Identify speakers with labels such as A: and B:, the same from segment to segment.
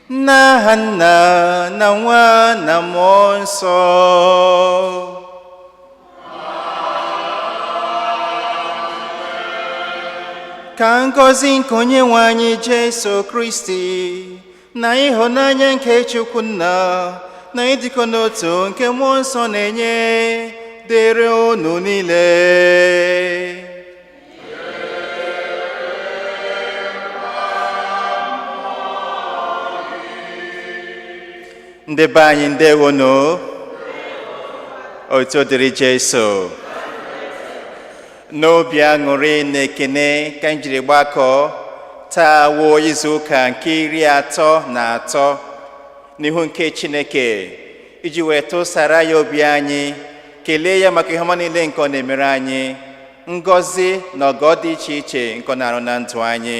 A: N'aha Nna na Nwa na Mmụọ Nsọ. Ka ngọzi nke Onye nwe anyị Jesu Kristi na ịhụnanya nke Chukwu Nna na ịdịkọ n'otu nke Mmụọ Nsọ na-enye dịrị unu niile. Ndị be anyị, ndewonu. Otu dịrị Jesu. N'obi aṅụrị na ekene ka anyị jiri gbakọ taa wuo izu ụka nke 33 n'ihu nke Chineke iji wee tụsara ya obi anyị, kelee ya maka ihe ọma niile nke ọ na-emere anyị, ngọzi na ọgọ dị iche iche nke ọ na-arụ na ndụ anyị.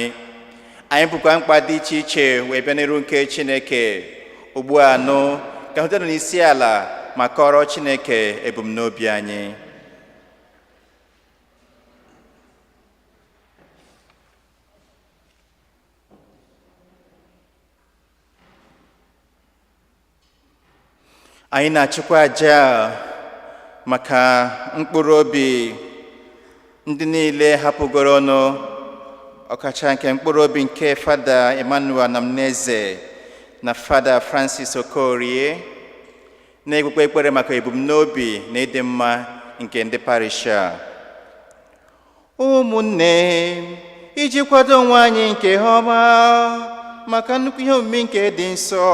A: Anyị bụkwa mkpa dị iche iche wee bịa n'iru nke Chineke ugbu a. Nụ ka hụtara n'isi ala ma kọrọ Chineke ebumnobi anyị. Anyị na-achụkwa aja a maka mkpụrụ obi ndị niile hapụgoro ọnụ, ọkacha nke mkpụrụ obi nke Fada Emmanuel Namneze na Fada Francis Okorie, na-ekpekwa ekpere maka ebumnobi na ịdị mma nke ndị parish a. Ụmụnne, iji kwado onwe anyị nke ọma maka nnukwu ihe omimi nke dị nsọ,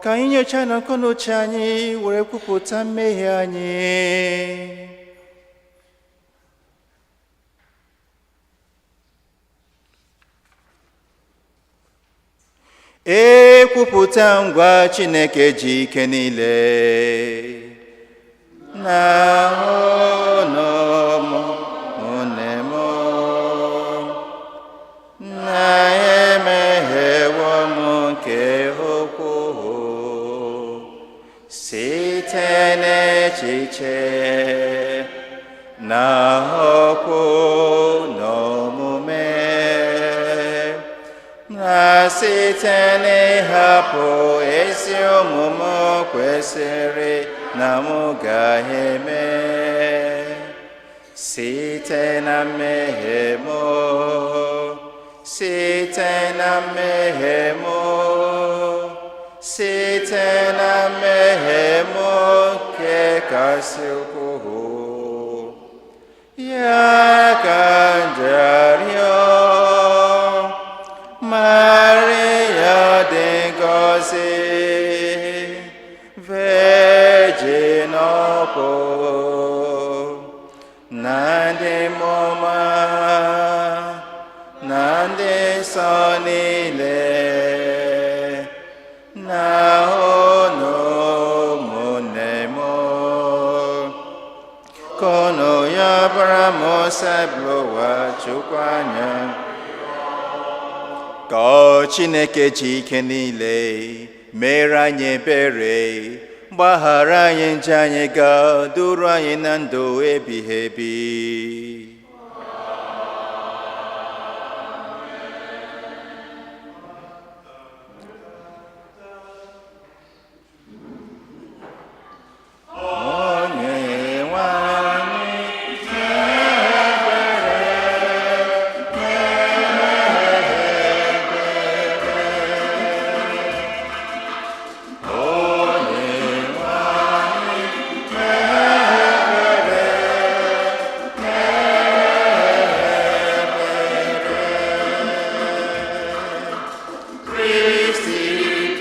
A: ka anyị nyochaa na akọ na uche anyị were kwupụta mmehie anyị. Ekwupụta ngwa Chineke ji ike niile na ụmụnne m na emehiewo m nke ukwuu site n'echiche na okwu na omume na site n'ịhapụ ezi omume kwesịrị na m gaghị-eme, site na mmehie m, site na mmehie m, site na mmehie m nke kasị ukwuu. Ya ka m ji arịọ Maria dị ngọzi, Virgin ọkụ, na ndị mmụọ na ndị nsọ niile, na unu ụmụnne m, ka unu yọbara m Osebụrụwa Chukwu anya, ka Chineke ji ike niile mere anyị ebere, gbaghara anyị njọ anyị, ga duru anyị na ndụ ebighị ebi. Onye nwe anyị, ebere, ebere. Onye nwe anyị, ebere, ebere. Kristi,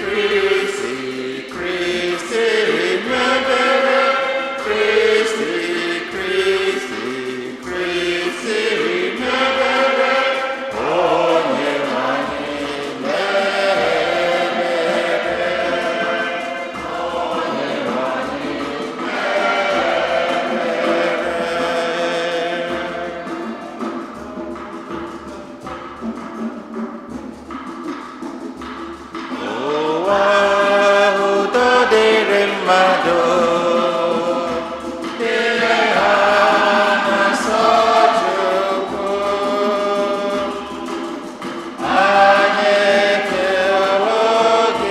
A: Kristi, Kristi, ebere. Kristi, Kristi, Kristi, ebere. Onye nwe anyị, ebere. Onye nwe anyị, ebere. Ụwa, udo dịrị mmadụ, dịrị ha na-asọ Chukwu. Anyị ekele gị.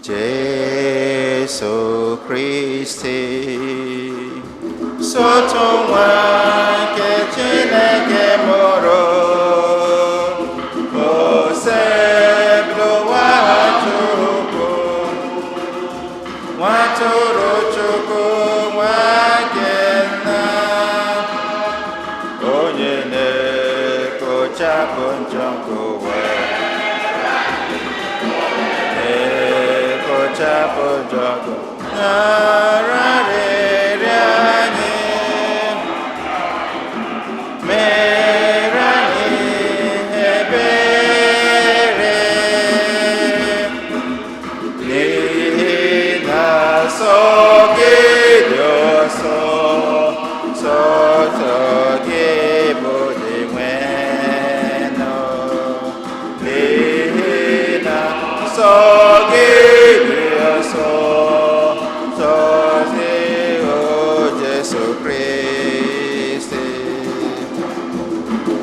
A: Jesu Kristi, sotu nwa nke Chineke mụrụ, Osebụrụwa Chukwu, nwa tụrụ Chukwu, nwa nke nna, onye na-ekpochapụ njọ nke ụwa, na-ekpochapụ njọ nke ụwa. Nara arịrịọ anyị, mere anyị ebere, n'ihi na sọ gị dị ọsọ, sọsọ gị bụ Dinwenụ. N'ihi na sọ gị dị ọsọ, sọ gị o Jesu Kristi.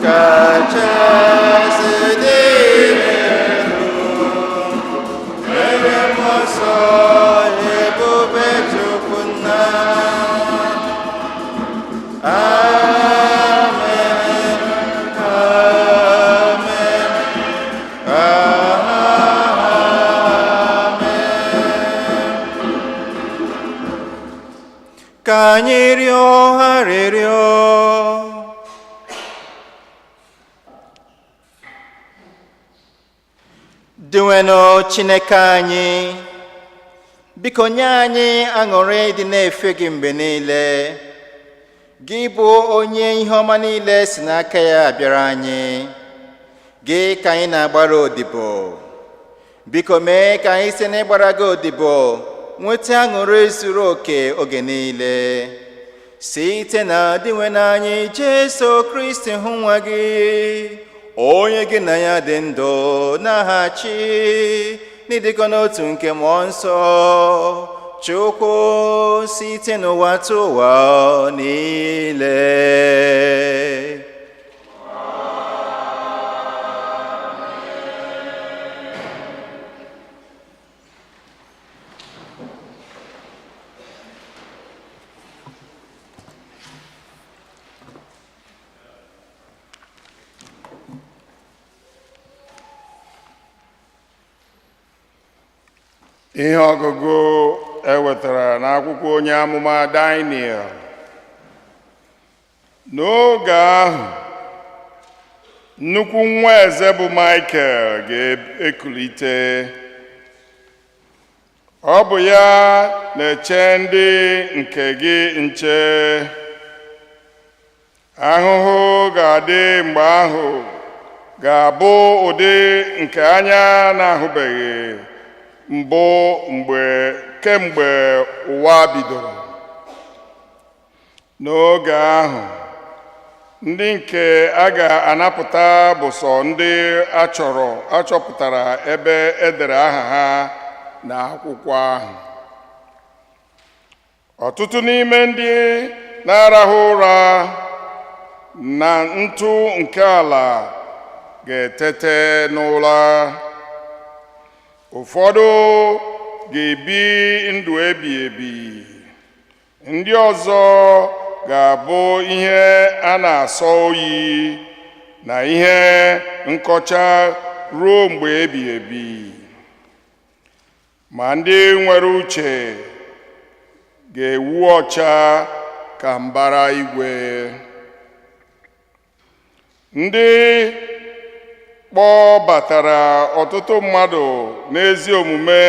A: Kachasị dị elu, mere mmụọ nsọ ebube Chukwu nna. Amen, amen, amen. Ka anyị rịọ arịrịọ. Dinwenụ Chineke anyị, biko nye anyị aṅụrị dị na-efe gị mgbe niile. Gị bụ onye ihe ọma niile si n'aka ya bịara anyị. Gị ka anyị na-agbara odibo. Biko mee ka anyị si n'ịgbara gị odibo nweta aṅụrị zuru oke oge niile. Site na Dinwenụ anyị Jesu Kristi hụ nwa gị, onye gị na ya dị ndụ na-aghachi n'ịdịkọ n'otu nke mmụọ nsọ, Chukwu site n'ụwa tụ ụwa niile.
B: Ihe ọgụgụ e wetara n'akwụkwọ onye amụma Daniel. N'oge ahụ, nnukwu nwa eze bụ Michael ga-ekulite. Ọ bụ ya na-eche ndị nke gị nche. Ahụhụ ga-adị mgbe ahụ ga-abụ ụdị nke anya na-ahụbeghị mbụ mgbe kemgbe ụwa bidoro. N'oge ahụ, ndị nke a ga-anapụta bụ sọ ndị achọrọ achọpụtara ebe edere aha ha n'akwụkwọ ahụ. Ọtụtụ n'ime ndị na-arahụ ụra na ntụ nke ala ga-etete n'ụra. Ụfọdụ ga-ebi ndụ ebi ebi, ndị ọzọ ga-abụ ihe a na-asọ oyi na ihe nkọcha ruo mgbe ebi ebi. Ma ndị nwere uche ga-ewu ọcha ka mbara igwe. Ndị kpọbatara ọtụtụ mmadụ n'ezi omume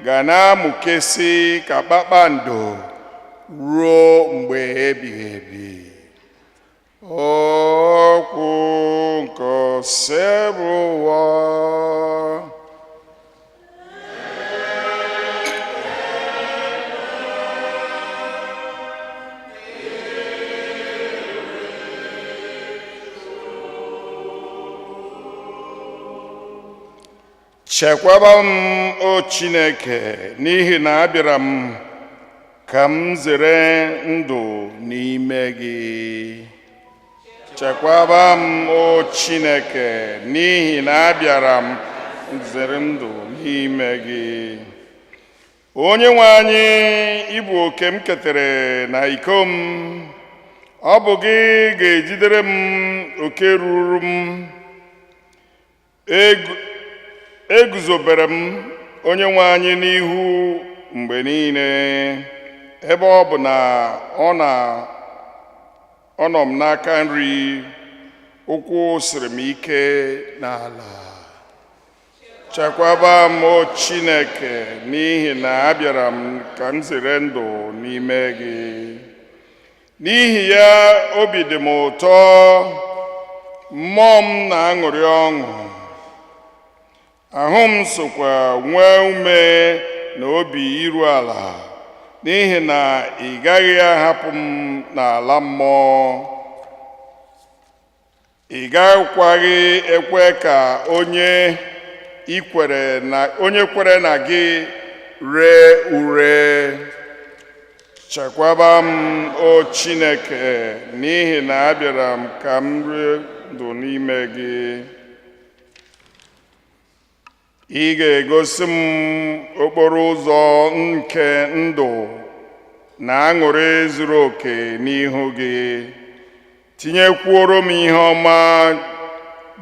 B: ga na-amụkesị ka kpakpando ruo mgbe ebighị ebi. Okwu nke Osebụrụwa. Chekwaba m, o Chineke, n'ihi na abịara m ka m zere ndụ n'ime gị. Chekwaba m, o Chineke, n'ihi na abịara m zere ndụ n'ime gị. Onye nwe anyị, ịbụ oke m ketere na iko m. Ọ bụ gị ga-ejidere m oke ruru m. Eguzobere m onye nwe anyị n'ihu mgbe niile, ebe ọ bụ na ọ nọ m n'aka nri, ụkwụ siri m ike n'ala. Chekwaba m, o Chineke, n'ihi na abịara m ka m zere ndụ n'ime gị. N'ihi ya, obi dị m ụtọ, mmụọ m na-aṅụrị ọṅụ, ahụ m sokwa nwee ume na obi iru ala, n'ihi na ị gaghị ahapụ m n'ala mmụọ, ị gakwaghị ekwe ka onye kwere na gị ree ure. Chekwaba m, o Chineke, n'ihi na abịara m ka m rie ndụ n'ime gị. Ị ga-egosi m okporo ụzọ nke ndụ na aṅụrị zuru oke n'ihu gị. Tinyekwuoro m ihe ọma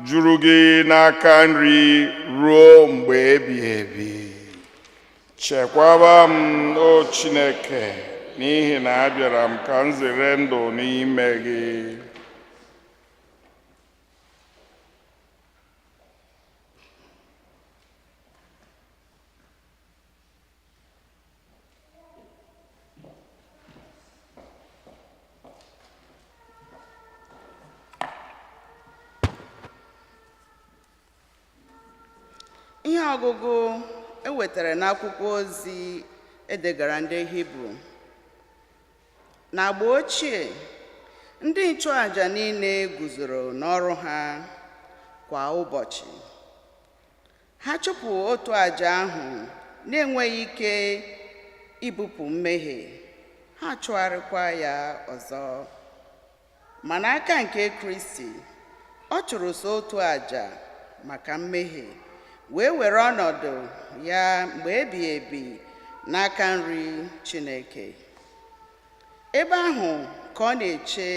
B: juru gị n'aka nri ruo mgbe ebighị ebi. Chekwaba m, o Chineke, n'ihi na abịara m ka m zere ndụ n'ime gị.
C: Ihe ọgụgụ e wetara n'akwụkwọ ozi edegara ndị Hibru. N'agba ochie, ndị nchụàjà niile guzoro n'ọrụ ha kwa ụbọchị. Ha chụpụ otu àjà ahụ na-enweghị ike ibupụ mmehie, ha chụgharịkwa ya ọzọ. Ma n'aka nke Kristi, ọ chụrụ sọ otu àjà maka mmehie, wee were ọnọdụ ya mgbe ebighị ebi n'aka nri Chineke. Ebe ahụ ka ọ na-eche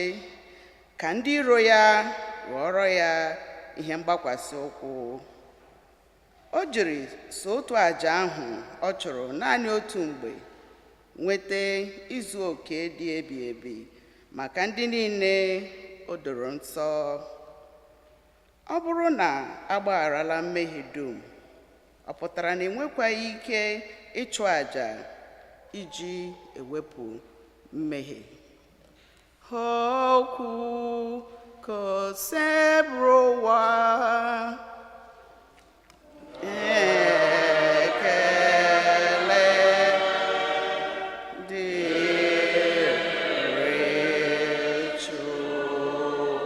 C: ka ndị iro ya ghọrọ ya ihe mgbakwasị ụkwụ. O jiri sọ otu àjà ahụ ọ chụrụ naanị otu mgbe nweta izu oke dị ebi ebi maka ndị niile o doro nsọ. Ọ bụrụ na agbagharala mmehie dum, ọ pụtara na enwekwaghị ike ịchụ àjà iji ewepụ mmehie. Okwu kosebụwa. Ekele dịrị Chukwu.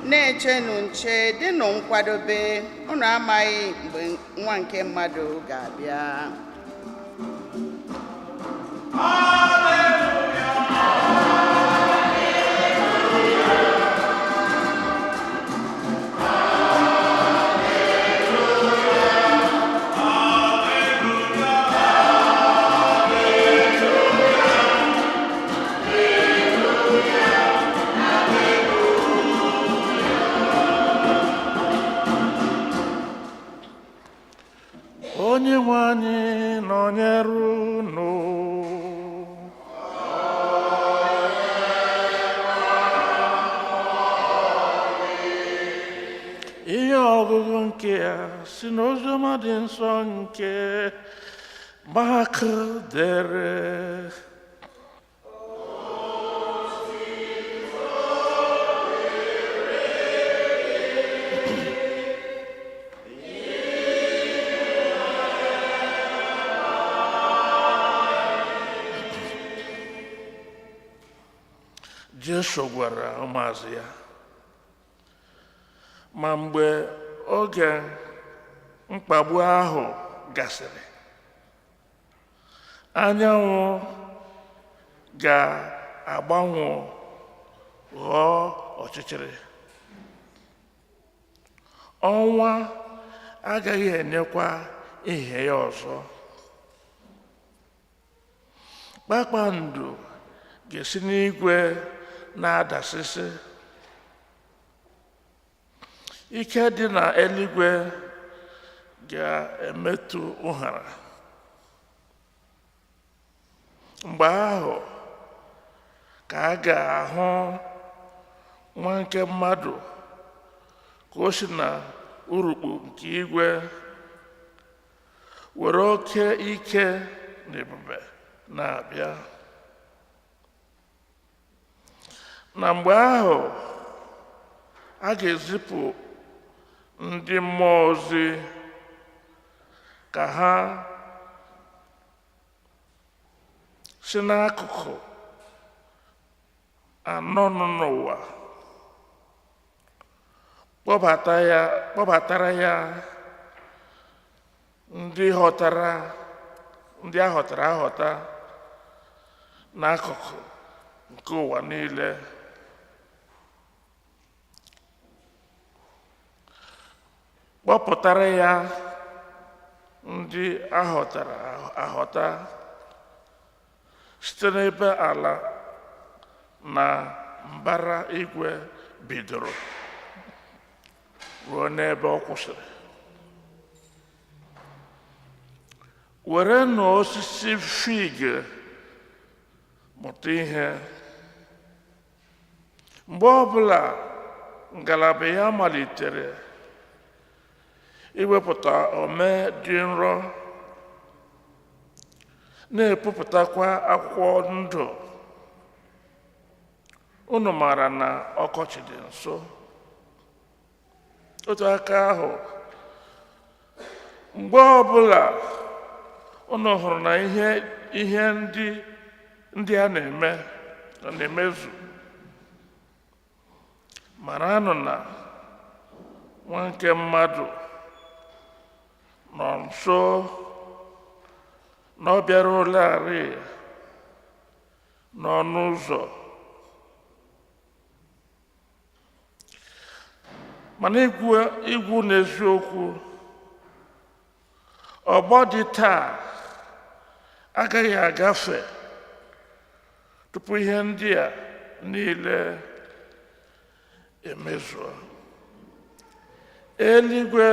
C: Na-echenụ nche, dịnụ nkwadobe, unu amaghị mgbe nwa nke mmadụ ga-abịa.
D: Onye nwe anyị nọnyere unu. Ihe ọgụgụ nke a si n'oziọma dị nsọ nke Mak dere. Jesu gwara ụmụazụ ya, ma mgbe oge mkpagbu ahụ gasịrị, anyanwụ ga-agbanwe ghọọ ọchịchịrị, ọnwa agaghị enyekwa ìhè ya ọzọ, kpakpando ga-esi n'igwe na-adasịsị, ike dị n'eluigwe ga-emetụ ụhara. Mgbe ahụ ka a ga-ahụ nwa nke mmadụ ka o si na urukpu nke igwe were oke ike na ebube na-abịa. Na mgbe ahụ a ga-ezipụ ndị mmụọ ozi ka ha si n'akụkụ anọ nọ n'ụwa kpọbatara ya ndị a họtara ahọta n'akụkụ nke ụwa niile. Kpọpụtara ya ndị ahọtara ahọta site n'ebe ala na mbara igwe bidoro ruo n'ebe ọ kwụsịrị. Werenụ osisi fig mụta ihe. Mgbe ọbụla ngalaba ya malitere iwepụta ome dị nro, na-epupụtakwa akwụkwọ ndụ, unu maara na ọkọchị dị nso. Otu aka ahụ, mgbe ọbụla unu hụrụ na ihe ndị a na-eme na-emezu, maranụ na nwa nke mmadụ nọ nso, na ọ bịaruolarị n'ọnụ ụzọ. Mana igwu n'eziokwu, ọgbọ dị taa agaghị agafe tupu ihe ndị a niile emezuo. Eluigwe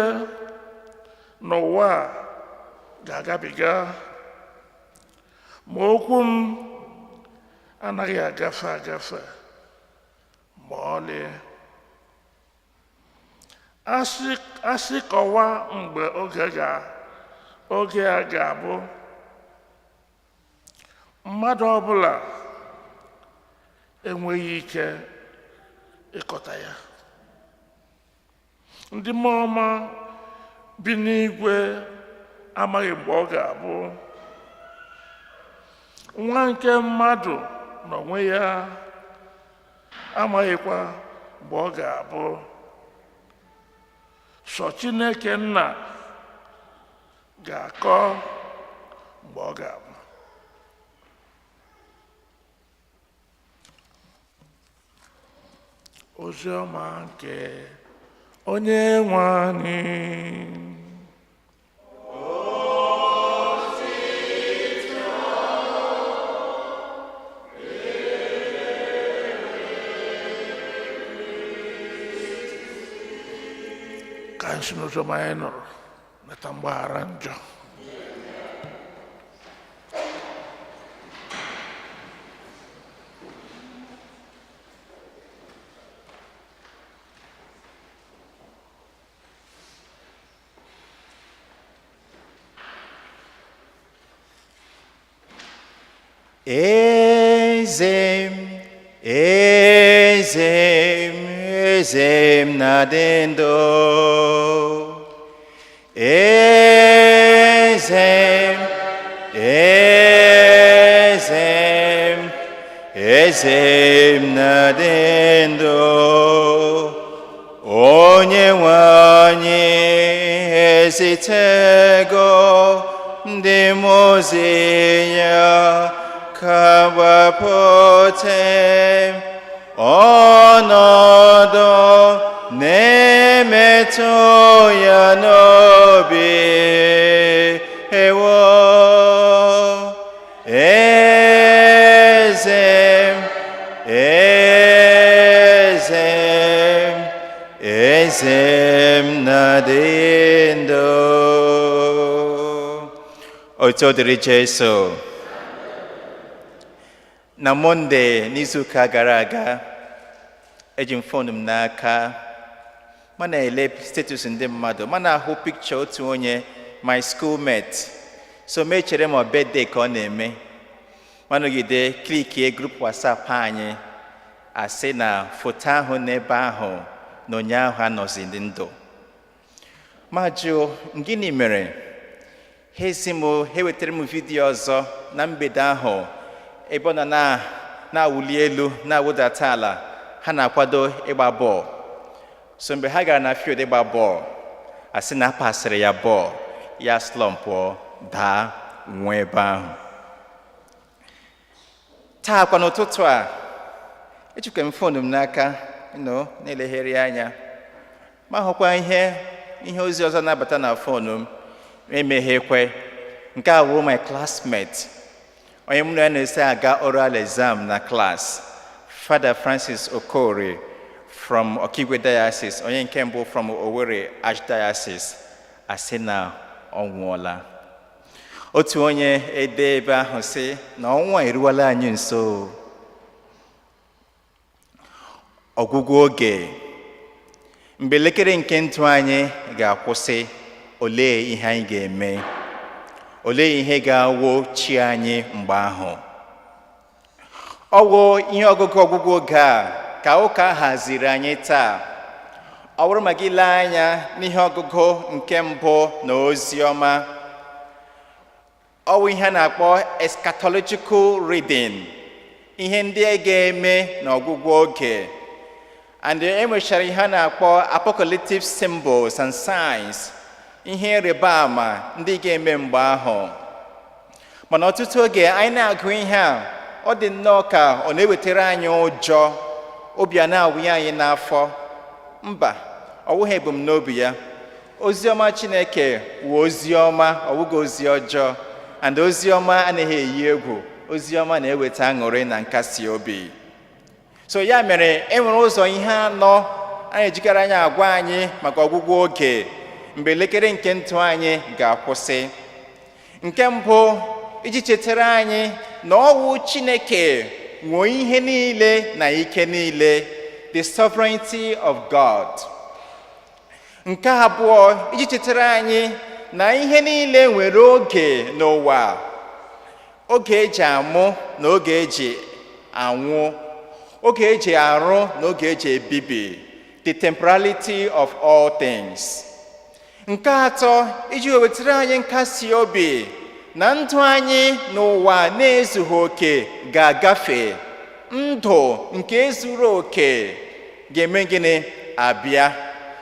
D: na ụwa ga-agabiga, ma okwu m anaghị agafe agafe ma ọlị. Asị kọwaa mgbe oge a ga-abụ, mmadụ ọbụla enweghị ike ịkọta ya. Ndị mmụọ ọma bi n'igwe amaghị mgbe ọ ga-abụ. Nwa nke mmadụ n'onwe ya amaghịkwa mgbe ọ ga-abụ. Sọ Chineke Nna ga-akọ mgbe ọ ga-abụ. Ozi ọma nke Onye nwe anyị. Ka anyị si n'ozi ọma anyị nụrụ nata mgbaghara njọ.
A: Eze m, eze m, eze m na-adị ndụ. Eze m, eze m, Eze m na-adị ndụ. Onye nwe anyị ezitego ndị mmụọ ozi ya ka gbapụta m. Ọnọdụ na-emetụ ya n'obi, ewo, eze m, eze m, eze m na-adị ndụ. Otu dịrị Jesu. Na Mọnde n'izuụka gara aga, eji m phone m n'aka ma na-ele status ndị mmadụ, ma na-ahụ pikchọ otu onye, my schoolmate. So m echere ma birthday ka ọ na-eme, ma nọgide clickie group WhatsApp anyị, asị na foto ahụ n'ebe ahụ na onye ahụ anọzi dị ndụ. Ma jụọ, gịnị mere? Ha esi m, ha wetara m video ọzọ na mgbede ahụ ebe ọ nọ na-awụli elu, na-awụdata ala. Ha na-akwado ịgba bọọlụ. So mgbe ha gara na field ịgba bọọlụ, asị na apasịrị ya bọọlụ, ya slumpụọ, daa, nwụọ ebe ahụ. Taa kwa n'ụtụtụ a, ejikwa m phone m n'aka nọ na-elegharị anya, ma hụkwa ihe ozi ọzọ na-abata na phone m. Emeghekwe nke a wụ my classmate, onye mụ na ya na-ese aga oral exam na class, Father Francis Okorie from Okigwe Diocese, onye nke mbụ from Owerri Archdiocese, asị na ọ nwụọla. Otu onye ede ebe ahụ sị na ọnwụ a eruwala anyị nso. Ọgwụgwụ oge, mgbe elekere nke ndụ anyị ga-akwụsị, olee ihe anyị ga-eme? Olee ihe ga-awụ chi anyị mgbe ahụ? Ọwụ ihe ọgụgụ ọgwụgwụ oge a ka ụka haziri anyị taa. Ọ bụrụ ma gị lee anya n'ihe ọgụgụ nke mbụ na ozi ọma, ọ bụ ihe a na-akpọ eschatological reading, ihe ndị a ga-eme n'ọgwụgwụ oge, and e nwechara ihe a na-akpọ apocalyptic symbols and signs, ihe ịrịba ama ndị ga-eme mgbe ahụ. Mana ọtụtụ oge anyị na-agụ ihe a, ọ dị nnọọ ka ọ na-ewetara anyị ụjọ, obi a na-awụnye anyị n'afọ. Mba, ọ wụghị ebumnobi ya. Ozi ọma Chineke wụ ozi ọma, ọ wụghị ozi ọjọọ, and ozi ọma anaghị eyi egwu. Ozi ọma na-eweta aṅụrị na nkasi obi. So ya mere, e nwere ụzọ ihe anọ a na-ejikere anyị agwa anyị maka ọgwụgwụ oge, mgbe elekere nke ndụ anyị ga-akwụsị. Nke mbụ, iji chetara anyị na ọwụ Chineke nwee ihe niile na ike niile, the sovereignty of God. Nke abụọ, iji chetara anyị na ihe niile nwere oge n'ụwa, oge eji amụ na oge eji anwụ, oge eji arụ na oge eji ebibi, the temporality of all things. Nke atọ, iji wetara anyị nkasi obi na ndụ anyị n'ụwa na-ezughị oke ga-agafe, ndụ nke zuru oke ga-eme gịnị? Abịa.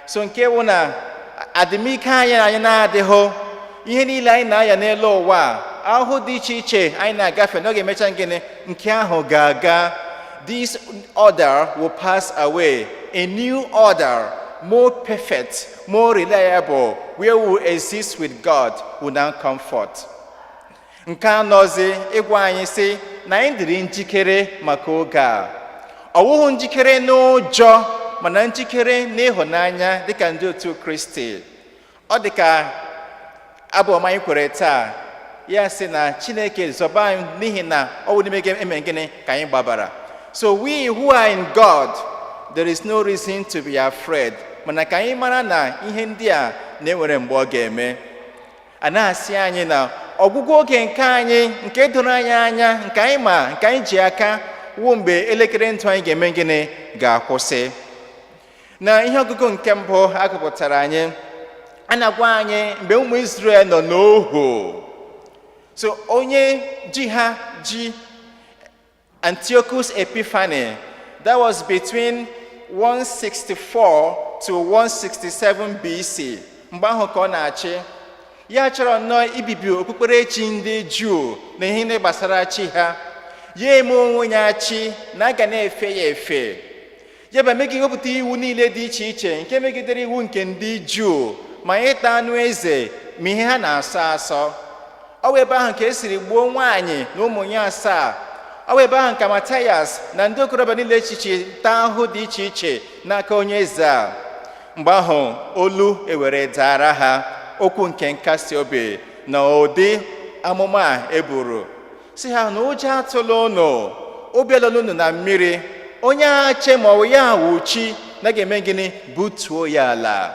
A: So nke bụ na adịmike anyị na anyị na-adịghị, ihe niile anyị na-aya n'elu ụwa a, ahụhụ dị iche iche anyị na-agafe, na ọ ga-emecha gịnị? Nke ahụ ga-aga. This order will pass away. A new order, more perfect, more reliable, where we will exist with God, will now come forth. Nke anọzi, ịgwa anyị sị na anyị dịrị njikere maka oge a. Ọ wụghị njikere n'ụjọ, mana njikere n'ịhụnanya dịka ndị otu Kristi. Ọ dịka abụ ọma anyị kwere taa, ya sị na Chineke zọba anyị, n'ihi na ọ bụ n'ime gị eme gịnị ka anyị gbabara. So we who are in God, there is no reason to be afraid, mana ka anyị mara na ihe ndị a na-enwere mgbe ọ ga-eme. A na-asị anyị na ọgwụgwụ oge nke anyị nke doro anyị anya, nke anyị ma, nke anyị ji aka, wụ mgbe elekere ndụ anyị ga-eme gịnị? Ga-akwụsị. Na ihe ọgụgụ nke mbụ agụpụtara anyị, a na-agwa anyị mgbe ụmụ Israel nọ n'ohu. So onye ji ha ji Antiochus Epiphanes, that was between 164 to 167 BC. Mgbe ahụ ka ọ na-achị. Ya chọrọ nnọọ ibibi okpukperechi ndị Juu na ihe ndị gbasara chi ha. Ya eme onwe ya chi na a ga na-efe ya efe. Ya bụ emegide wepụta iwu niile dị iche iche nke megidere iwu nke ndị Juu, ma ịta anụ eze ma ihe ha na-asọ asọ. Ọ bụ ebe ahụ ka esiri gbuo nwaanyị na ụmụ ya asaa. Ọ bụ ebe ahụ ka Mathias na ndị okorobịa niile echichi taa ahụhụ dị iche iche n'aka onye eze a. Mgbe ahụ olu ewere dara ha okwu nke nkasi obi na ụdị amụma a eburu si ha na ụjọ atụla unu, obi alọla unu na mmiri. Onye agha ma ọ bụ ya wụ chi na ga-eme gịnị? Butuo ya ala.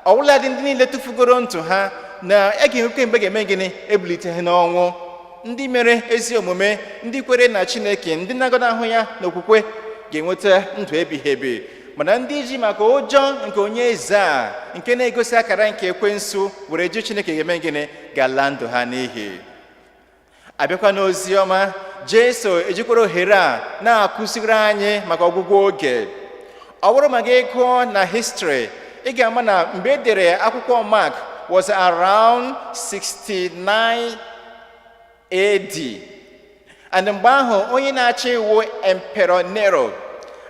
A: Ọbụladị ndị niile tụfugoro ndụ ha na a ga-enwekwe mgbe ga-eme gịnị? Ebilite ha n'ọnwụ. Ndị mere ezi omume, ndị kwere na Chineke, ndị na-agọnahụ ya n'okwukwe ga-enweta ndụ ebighị ebi, mana ndị ji maka ụjọ nke onye eze a nke na-egosi akara nke ekwensu were jụ Chineke ga-eme gịnị? Ga-ala ndụ ha n'ihi. Abịakwa n'ozi ọma, Jesu ejikwara ohere a na-akụziri anyị maka ọgwụgwụ oge. Ọ bụrụ ma gị gụọ na history, ị ga-ama na mgbe e dere akwụkwọ Mark was around 69 AD, and mgbe ahụ onye na-achị iwu Emperor Nero.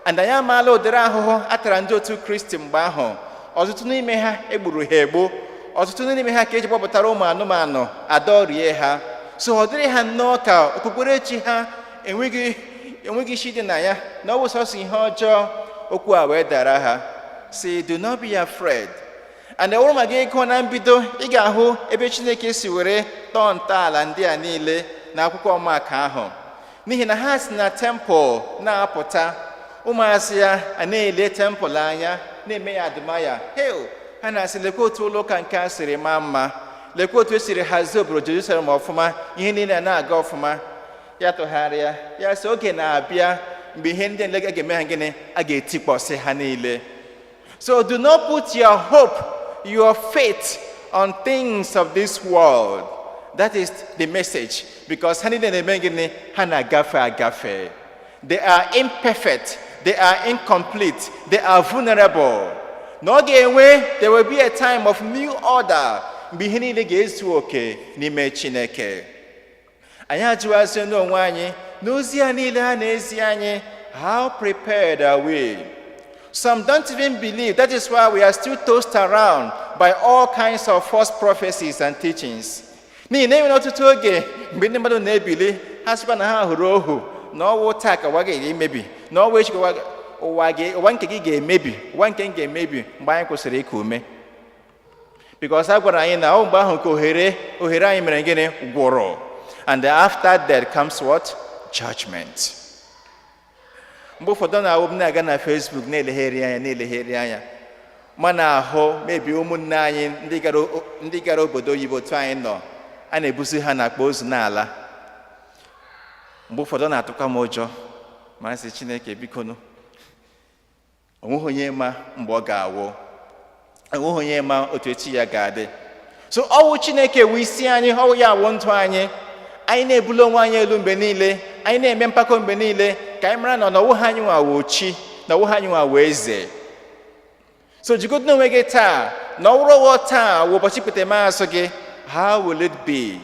A: And anyị amaala ụdịrị ahụhụ a tara ndị otu Kristi mgbe ahụ. Ọtụtụ n'ime ha egburu ha egbu, ọtụtụ n'ime ha ka eji gbapụtara ụmụ anụmanụ adọrie ha. So ọ dịrị ha nnọọ ka okpukperechi ha enweghị isi dị na ya, na ọ bụ sọsọ ihe ọjọọ. Okwu a wee dara ha si, "Do not be afraid." And ọ bụrụ ma gị gụọ na mbido, ị ga-ahụ ebe Chineke si were tọọ ntọala ndị a niile na akwụkwọ Mak ahụ, n'ihi na ha si na temple na-apụta, ụmụazị ya a na-ele temple anya, na-eme ya admire. Hel, ha na-asị, "Lekwa otu ụlọ ụka nke a siri maa mma, lekwa otu esiri hazie obodo Jerusalem ọfụma, ihe niile a na-aga ọfụma." Ya tụgharịa, ya sị, oge na-abịa mgbe ihe ndị a ga-eme ha gịnị? A ga-etikpọsị ha niile. So do not put your hope, your faith on things of this world. That is the message, because ha niile na-eme gịnị? Ha na-agafe agafe. They are imperfect, they are incomplete, they are vulnerable. Na ọ ga-enwe, there will be a time of new order mgbe ihe niile ga-ezu oke n'ime Chineke. Anyị ajụwazie n'onwe anyị n'ozi a niile ha na-ezi anyị, how prepared are we? Some don't even believe. That is why we are still tossed around by all kinds of false prophecies and teachings, n'ihi na enwere ọtụtụ oge mgbe ndị mmadụ na-ebili, ha sịkwa na ha hụrụ ohu na ọwụ taa ka ụwa ga-emebi, na ọwụ echi ka ụwa nke gị ga-emebi, ụwa nke m ga-emebi mgbe anyị kwụsịrị iku ume, because a gwara anyị na ọ mgbe ahụ ka ohere anyị mere gịnị? Gwụrụ. And after that comes what? Judgment. Mgbe ụfọdụ na-awụ m na-aga na Facebook na-elegheri anya mana ahụ mebi ụmụnne anyị ndị gara obodo oyibo, otu anyị nọ a na-ebuzi ha n'akpa ozu n'ala. Mgbe ụfọdụ ọ na-atụkwa m ụjọ, ma sị, "Chineke, bikonu." Onweghị onye ma mgbe ọ ga-awụ, enweghị onye ma otu echi ya ga-adị. So ọwụ Chineke wụ isi anyị, ọwụ ya wụ ndụ anyị. Anyị na-ebuli onwe anyị elu mgbe niile, anyị na-eme mpako mgbe niile, ka anyị mara na ọwụ ha anyị nwa wụ chi, na ọwụ ha anyị nwa wụ eze. So jigodo n'onwe gị taa na ọwụrụ ọwụ taa wụ ụbọchị ikpetemazụ gị, how will it be?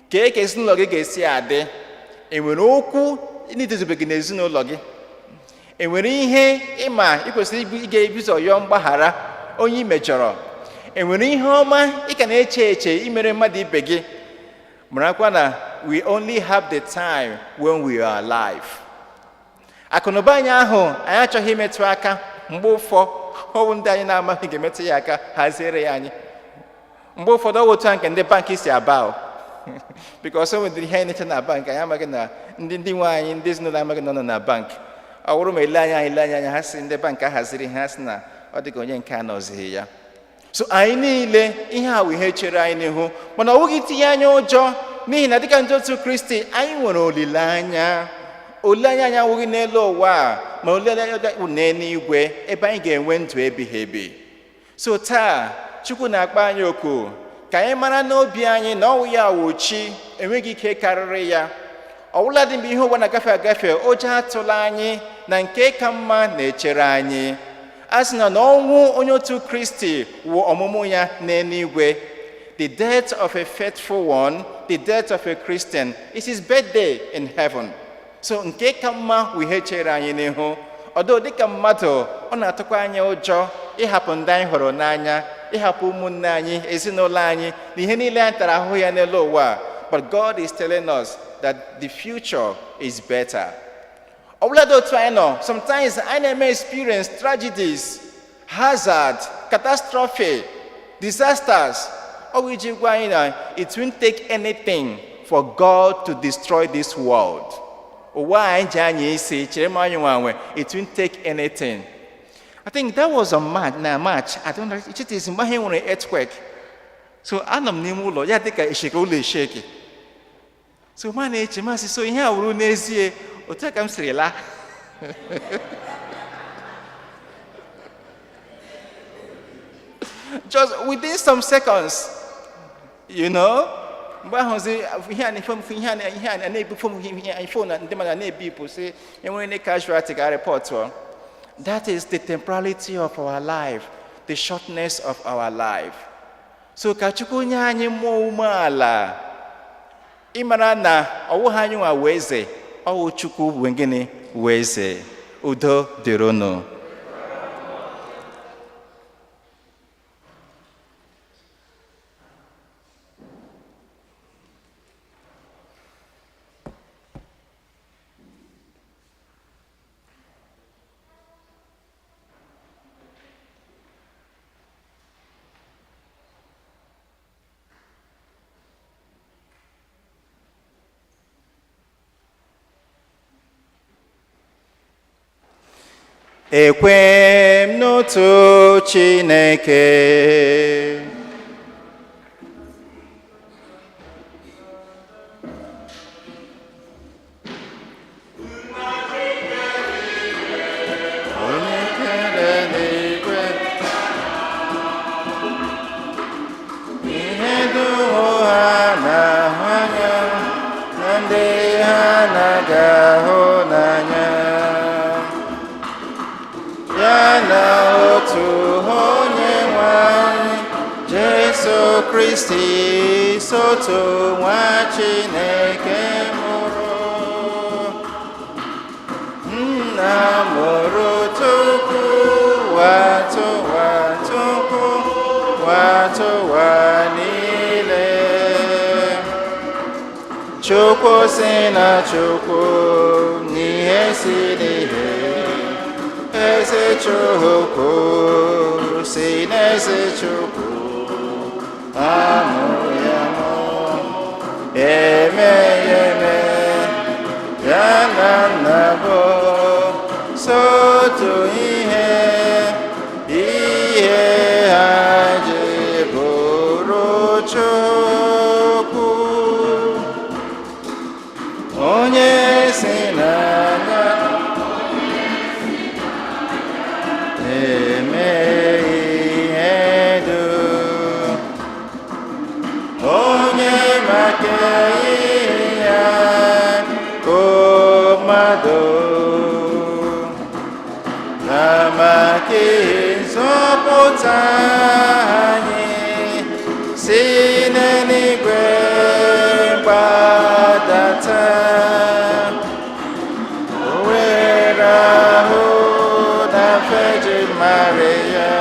A: Kee ka ezinụlọ gị ga-esi adị? Enwere okwu na-edozibeghị n'ezinụlọ gị? Enwere ihe ịma ị kwesịrị ị ga-ebizo yọọ mgbaghara onye ị mejọrọ? Enwere ihe ọma ị ka na-eche eche imere mmadụ ibe gị? Marakwa na we only have the time when we are alive. Akụnụba anyị ahụ anyị achọghị imetụ aka, mgbe ụfọ ọwụ ndị anyị na-amaghị ga-emetụ ya aka, haziere ya anyị. Mgbe ụfọdụ ọwụ otu a nke ndị bankị si aba o, because o nwedịrị ihe anyị na-eche na bank, anyị amaghị na ndị nwe anyị, ndị ezinụlọ amaghị na ọ nọ na bank. Ọ bụrụ ma ele anya anyị ele anya anya, ha si ndị bank ahaziri ha, sị na ọ dị ka onye nke a nọzighị ya. So anyị niile, ihe a bụ ihe chere anyị n'ihu, mana ọ bụghị itinye anya ụjọ, n'ihi na dịka ndị otu Kristi anyị nwere olileanya. Olileanya anyị awụghị n'elu ụwa a, ma olileanya bụ n'eluigwe, ebe anyị ga-enwe ndụ ebighị ebi. So taa Chukwu na-akpọ anyị oku ka anyị mara n'obi anyị na ọwụ ya wụ chi, enweghị ike karịrị ya. Ọbụladị mgbe ihe ụwa na-agafe agafe, ụjọ atụla anyị na nke ka mma na-echere anyị. A sị na ọnwụ onye otu Kristi wụ ọmụmụ ya n'eluigwe. The death of a faithful one, the death of a Christian, is his birthday in heaven. So nke ka mma wụ ihe chere anyị n'ihu. Ọdụ dịka mmadụ, ọ na-atụkwa anyị ụjọ ịhapụ ndị anyị hụrụ n'anya, ịhapụ ụmụnne anyị, ezinụlọ anyị, na ihe niile anyị tara ahụhụ ya n'elu ụwa. But God is telling us that the future is better. Ọbụladị otu anyị nọ, sometimes anyị na-eme experience tragedies, hazard, catastrophe, disasters. Ọ bụ iji gwa anyị na it won't take anything for God to destroy this world. Ụwa anyị ji anya isi chere ma anyị nwa nwe, it won't take anything. I think that was on March, na March, I don't know, it is mgbe ahụ nwere earthquake. So anọ m n'ime ụlọ ya dịka esheke ụlọ esheke. So ma na-eche, masị, so ihe a wuru n'ezie, otu a ka m siri laa. Just within some seconds. Mgbe ahụzi ihe a na-efe m, ihe a ihe a na-ebufe m, ihe phone na ndị mmadụ na-ebipụ sị enwere ndị casualty ga report. That is the temporality of our life, the shortness of our life. So ka Chukwu nye anyị mmụọ umeala ịmara na ọwụghị anyị nwa wee eze, ọwụ Chukwu wee gịnị wee eze. Udo dịrị unu. Ekwe m n'otu Chineke, onye kere n'igwe, ihe dum ha na-ahụ anya na ndị ha na-aga ahụ n'anya, ya na otu onye nwe anyị Jesu Kristi, sotu nwa Chineke mụrụ nna mụrụ tupu ụwa tụwa, tupu ụwa tụwa niile, Chukwu si na Chukwu, n'ihe si n'ihe, eze Chukwu si n'eze Chukwu, amụrụ ya mụ, eme ya eme, ya na nna bụ sotu ihe, ihe ha ji bụrụ Chukwu, onye si n'anya eme ihe dum, onye maka ihe ya o mmadụ na maka ihe nzọpụta anyị si n'eluigwe gbadata, o were ahụ na Virgin Maria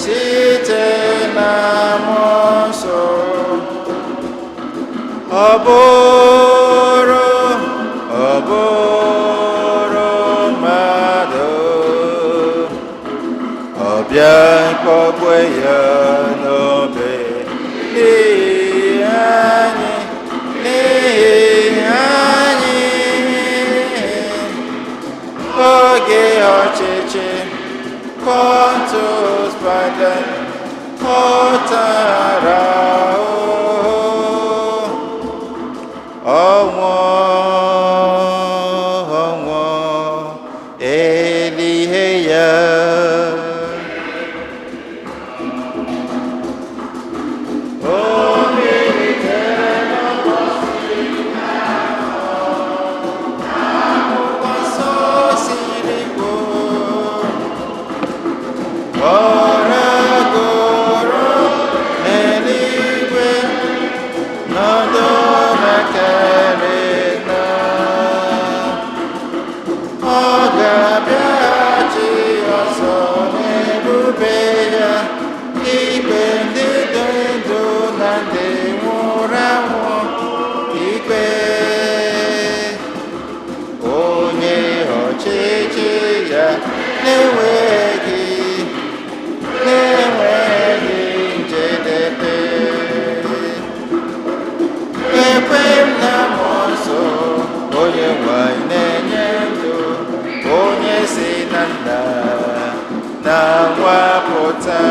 A: site na Mmụọ Nsọ, ọ bụrụ mmadụ, ọ bịa kpọgbue ya n'obe n'ihi anyị, n'ihi anyị. Oge ọchịchị Pontius Pilate pụtara ahụhụ, ọnwụ, ọnwụ, elighe ya. O bilitere n'ụbọchị. Ọ ragoro n'eluigwe, nọdụ n'aka nri nna. Ọ ga-abịaghachi ọzọ n'ebube ya, ikpe ndị dị ndụ na ndị nwụrụ anwụ ikpe. Onye ọchịchị ya na-enweghị njedebe. Ekwe m na mmụọ nsọ, onye nwanyị na-enye ndụ, onye si na nna na nwa pụta,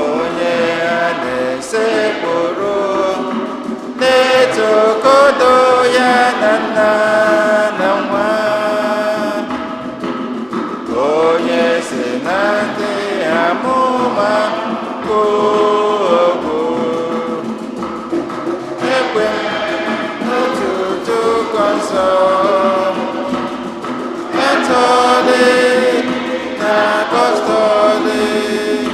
A: onye a na-esekpụrụ na-etokodo ya na nna na nwa, onye si na ndị amụma kwuo okwu. Ekwe m n'otu Nzukọ nsọ Katọlik na Apọstọlik,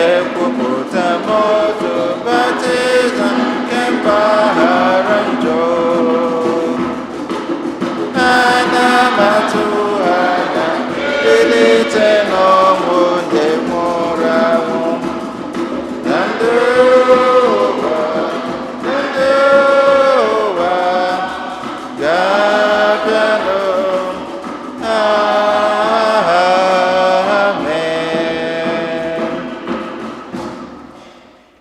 A: ekwupụta m otu baptizim nke mgbaghara njọ. Ana m atụ anya mbilite n'ọnwụ ndị nwụrụ anwụ na ndụ ụwa, ndụ ụwa ga-abịanụ. Amen.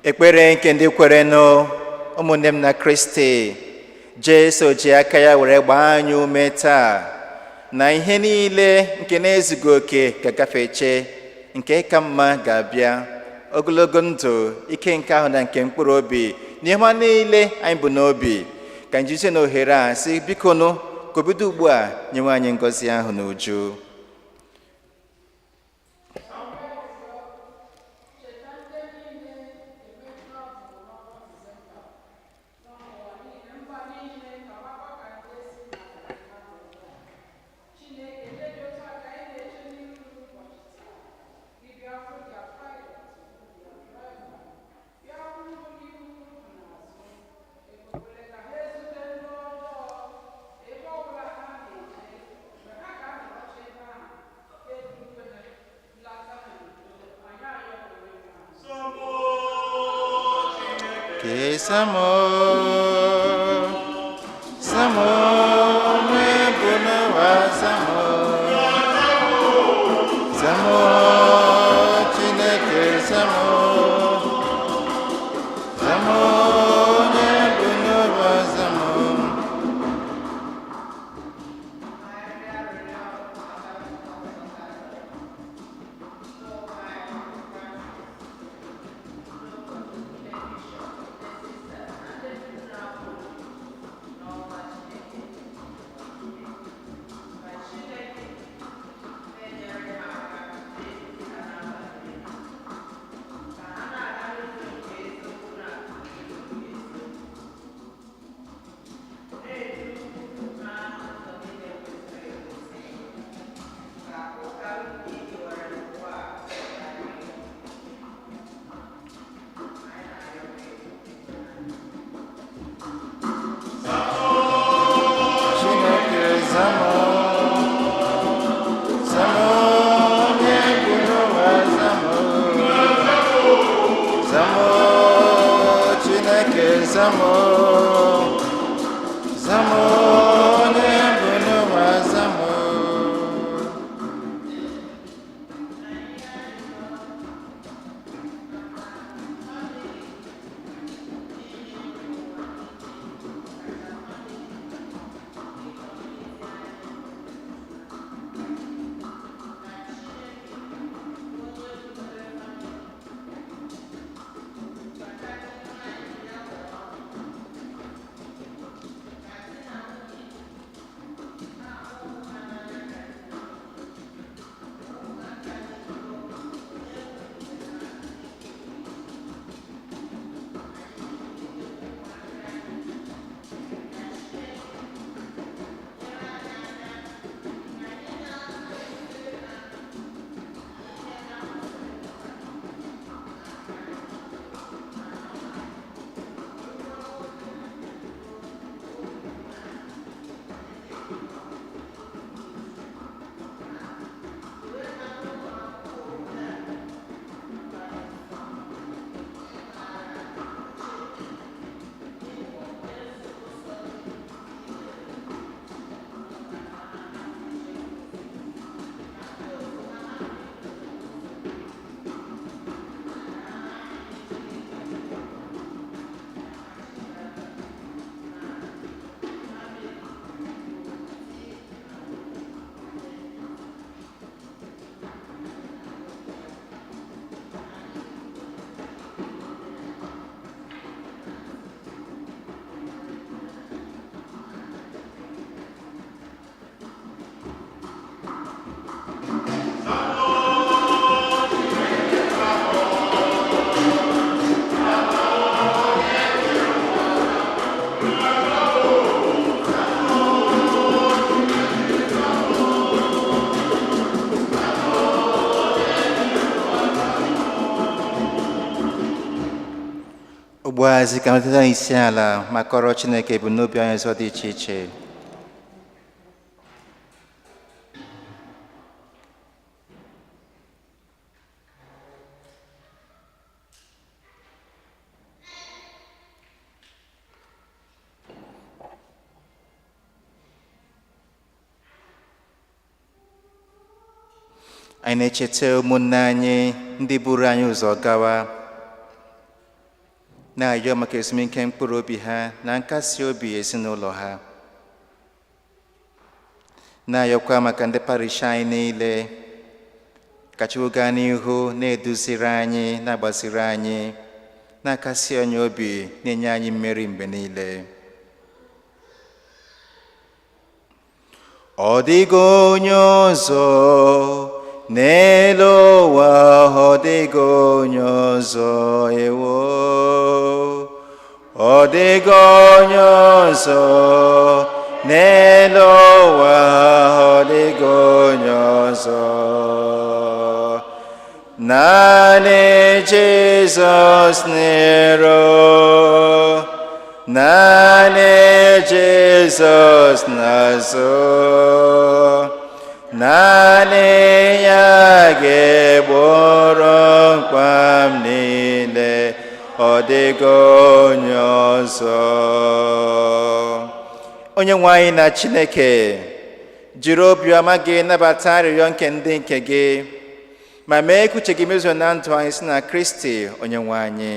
A: Ekpere nke ndị kwerenụ. Ụmụnne m na Kristi, Jesu ji aka ya were gbaa anyị ume taa na ihe niile nke na-ezughị oke ga-agafeche, nke ka mma ga-abịa. Ogologo ndụ, ike nke ahụ na nke mkpụrụ obi na ihe ọma niile anyị bụ n'obi, ka anyị jizie na ohere a sị, biko nụ, ka o bido ugbu a nyewe anyị ngọzi ahụ n'uju. Samo, samo mwebunawa samo, samo Chineke samo, samo onye bụ n'ụwa samo. Chineke zamo, zamo onye bụ n'ụwa zamo, zamo Chineke zamo, zamo onye bụ n'ụwa zamo. Ugbu a zi ka nwetata isi ala ma kọrọ Chineke ebumnobi anyị ọzọ dị iche iche. Anyị na-echeta ụmụnne anyị ndị buru anyị ụzọ gawa, na-ayọ maka ezumike mkpụrụ obi ha na nkasi obi ezinụlọ ha, na-ayọkwa maka ndị parish anyị niile, ka Chukwu gaa n'ihu na-eduziri anyị, na-agbaziri anyị, na-akasi anyị obi, na-enye anyị mmeri mgbe niile. Ọ dịghị onye ọzọ n'elu ụwa, ọ dịghị onye ọzọ, ewo. Ọ dịghị onye ọzọ n'elu ụwa, ọ dịghị onye ọzọ. Naanị Jizọs n'iru, naanị Jizọs n'azụ, naanị ya ga-egboro mkpa m niile, ọ dịghị onye ọzọ. Onye nwe anyị na Chineke, jiri obiọma gị nabata arịrịọ nke ndị nke gị, ma mee ka uche gị mezuo na ndụ anyị si na Kristi onye nwe anyị.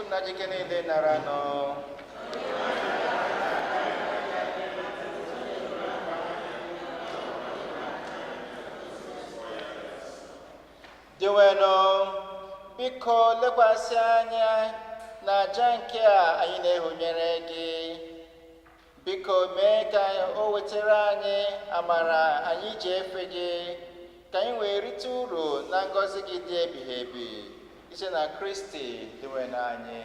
A: Nna jike niile nara nọ. Dinwenụ, biko lekwasị anya na aja nke a anyị na-ehunyere gị. Biko mee ka o wetara anyị amara anyị ji efe gị, ka anyị wee rite uru na ngọzi gị dị ebighị ebi. Site na Kristi Dinwenụ anyị.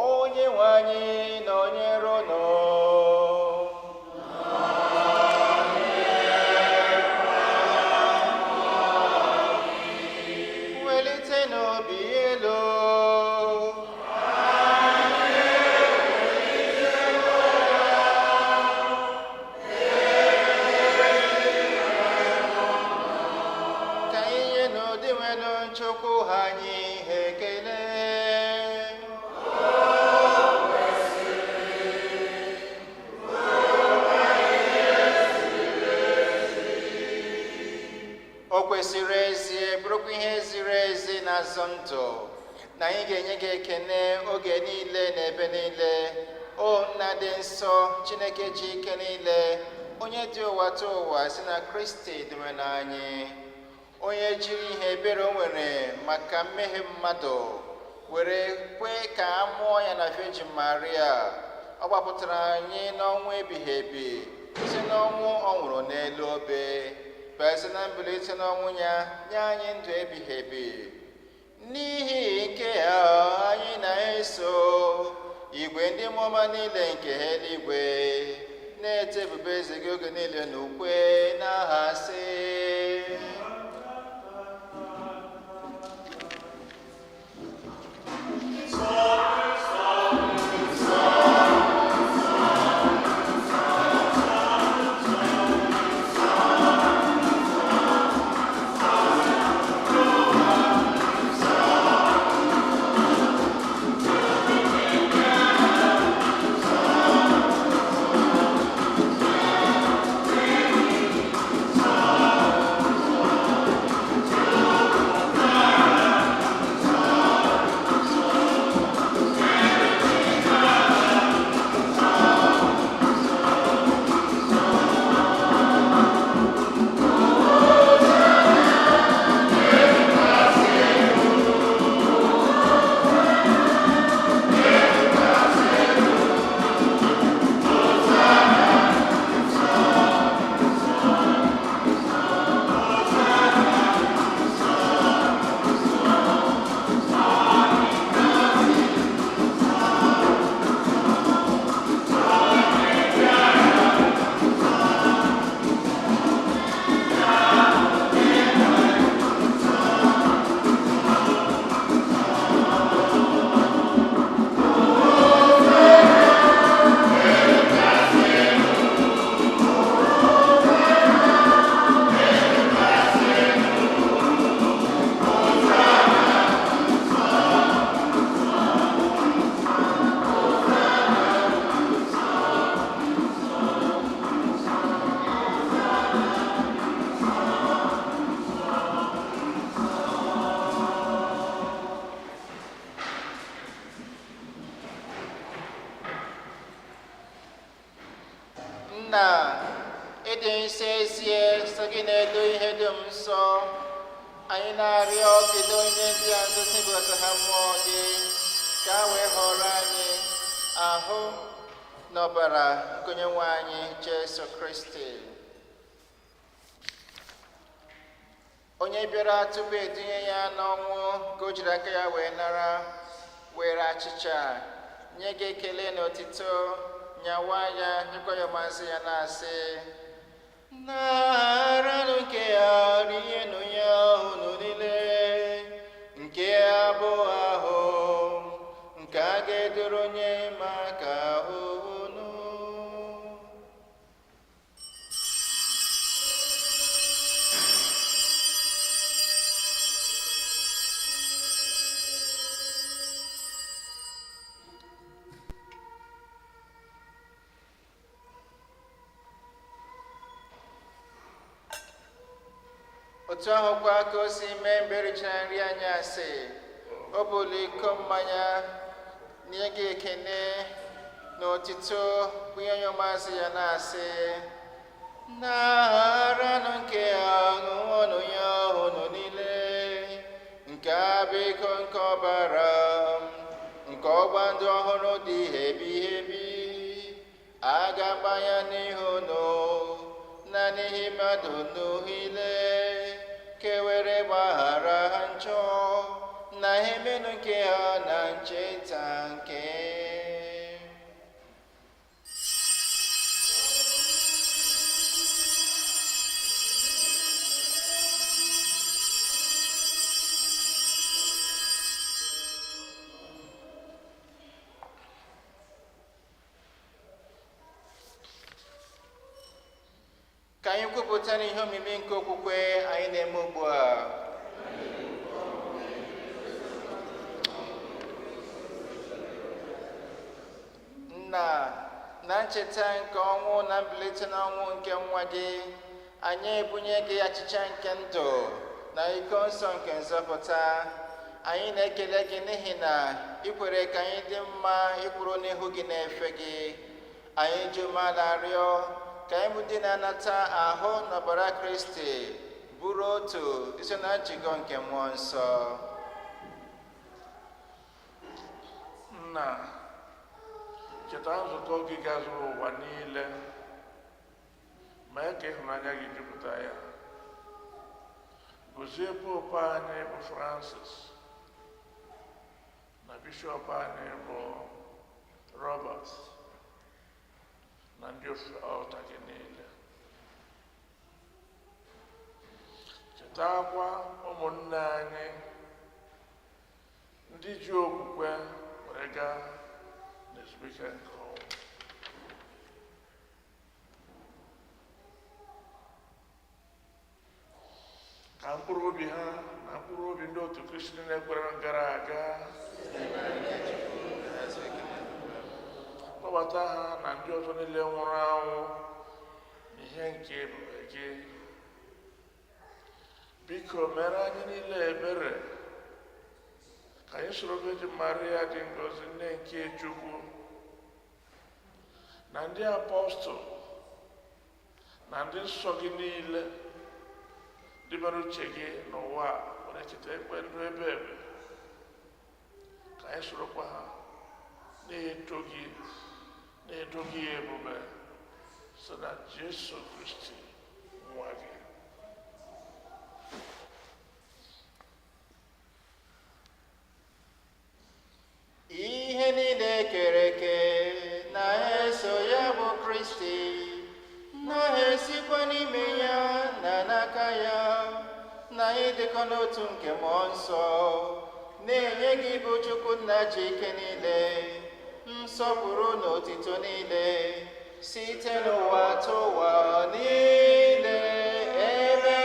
A: Onye nwe anyị nọnyere unu. Welite n'obi elu. Ka anyị nye n'ụdị nwere nchukwu ha anyị ekele. O kwesịrị ezie, bụrụkwa ihe ziri ezi na-azọ ndụ, na anyị ga-enye gị ekene oge niile na ebe niile, o Nna dị nsọ, Chineke ji ike niile, onye dị ụwa tụ ụwa, si na Kristi dịrị anyị, onye jiri ihe ebere o nwere maka mmehie mmadụ were kwee ka a mụọ ya na Virgin Maria. Ọ gbapụtara anyị n'ọnwụ ebighị ebi site n'ọnwụ ọ nwụrụ n'elu obe, bịa site na mbilite n'ọnwụ ya nye anyị ndụ ebighị ebi. N'ihi nke ya, anyị na-eso igwe ndị mmụọ niile nke eluigwe na-ete ebube eze gị oge niile n'ukwe n'aha sị: Nna, ịdị nsọ ezie, sọ gị na-edo ihe dum nsọ. Anyị na-arịọ bido onye ndị a nso sibụlata ha mmụọ gị, ka a wee họrọ anyị ahụ na ọbara nke Onyenwe anyị Jesu Kristi, onye bịara tupu etinye ya n'ọnwụ, ka o jiri aka ya wee nara, were achịcha, nye gị ekele na otito, nyawa ya, nyekwa ya ụmụazụ ya, na-asị: "Naranụ nke ya, rienụ ya unu niile. Nke a bụ ahụ nke a ga-edoro nye maka unu." Otu ahụkwa ka o si mee mgbe erichara nri anyasị, O bulu iko mmanya, nye gị ekene na otito, bunye onye ụmụazụ ya na-asị: Naranụ nke a, ṅụọnụ ya unu niile. Nke a bụ iko nke ọbara m, nke ọgba ndụ ọhụrụ dị ebighị ebi. A ga-agba ya n'ihu unu na n'ihi mmadụ niile, ka e were gbaghara ha njọ na emenụ nke ha na ncheta nke. Ka anyị kwupụta n'ihe omimi nke okwukwe anyị na-eme ugbu a. Nna, na ncheta nke ọnwụ na mbilite n'ọnwụ nke nwa gị, anyị ebunye gị achịcha nke ndụ na iko nsọ nke nzọpụta. Anyị na-ekele gị n'ihi na ị kwere ka anyị dị mma ịkwụrụ n'ihu gị na-efe gị. Anyị ji umeala rịọ ka anyị bụ ndị na-anata ahụ na ọbara Kristi bụrụ otu iso na njikọ nke Mmụọ Nsọ.
D: Nna, cheta nzukọ gị gazuru ụwa niile, mee ka ịhụnanya gị jupụta ya. Gozie Popu anyị bụ Francis na Bishọp anyị bụ Robert na ndị ofe ọlta gị niile. Chetakwa ụmụnne anyị ndị ji okwukwe were gaa n'ezumike nke ọnwụ. Ka mkpụrụ obi ha na mkpụrụ obi ndị otu Kristi na-ekwere gara aga kpọbata ha na ndị ọzọ niile nwụrụ anwụ n'ihe nke ebube gị. Biko mere anyị niile ebere, ka anyị soro Virgin Maria dị ngọzi, nne nke Chukwu, na ndị apọstụl na ndị nsọ gị niile ndị mere uche gị n'ụwa a were cheta ekpe ndụ ebe ebe, ka anyị sorokwa ha na-eto gị, na-edo gị ebube site na Jesu Kristi nwa gị.
A: Ihe niile kere eke na-eso ya bụ Kristi, na-esikwa n'ime ya na n'aka ya, na ịdịkọ n'otu nke Mmụọ Nsọ, na-enye gị bụ Chukwu Nna ji ike niile, nsọpụrụ na otito niile, site n'ụwa tụ ụwa niile. Amen.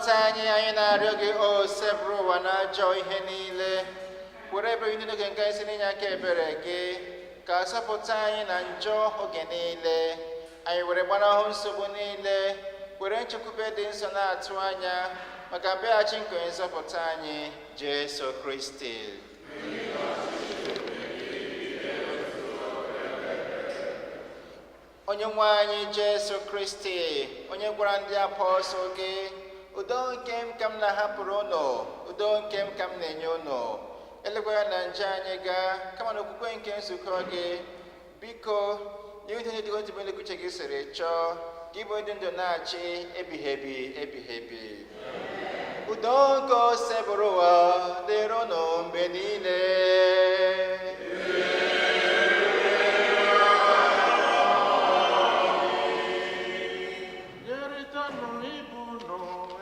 A: Zọpụta anyị, anyị na-arịọ gị, o sebụrụ ụwa na ajọ ihe niile. Were ebere ndị n'oge nke anyị si n'inye aka ebere gị, ka zọpụta anyị na njọ oge niile. Anyị were gbanahụ nsogbu niile, were nchekwube dị nsọ na-atụ anya maka mbịaghachi nke onye nzọpụta anyị, Jesu Kristi. Onye nwe anyị Jesu Kristi, onye gwara ndị apọstụl gị, udo nke m ka m na-ahapụrụ unu, udo nke m ka m na-enye unu. Elekwala na nje anyị gaa, kama na okwukwe nke nzukọ gị. Biko, nye udo n'ịdị otu mgbe uche gị siri chọọ, gị bụ ndị ndụ na-achị ebighị ebi ebighị ebi. Udo nke osebụrụ ụwa dịrị unu mgbe niile.
D: Nyerịtanụ ibe unu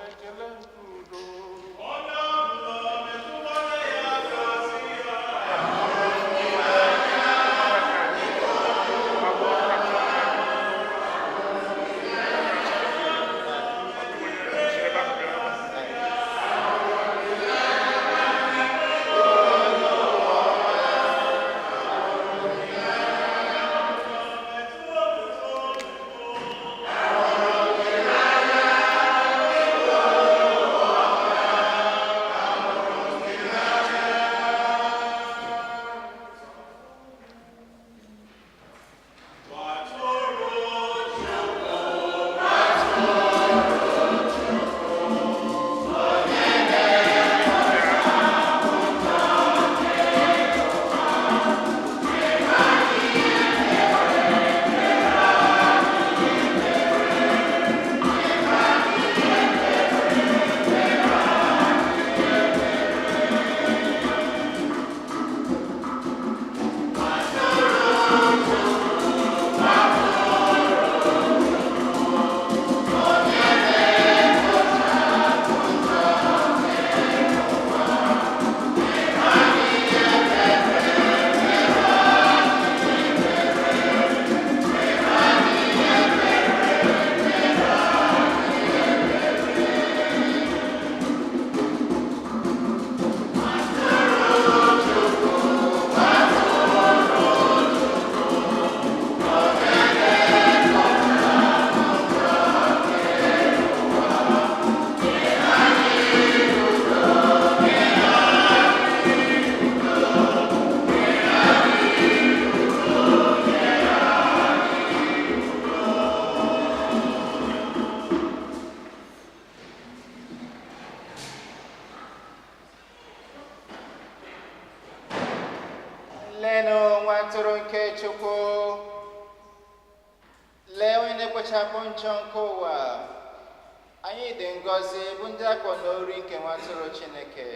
D: ekele nke udo.
A: Leenụ nwa atụrụ nke Chukwu. Lee onye na-ekpochapụ njọ nke ụwa. Anyị dị ngọzi bụ ndị akpọ n'ori nke nwa atụrụ Chineke.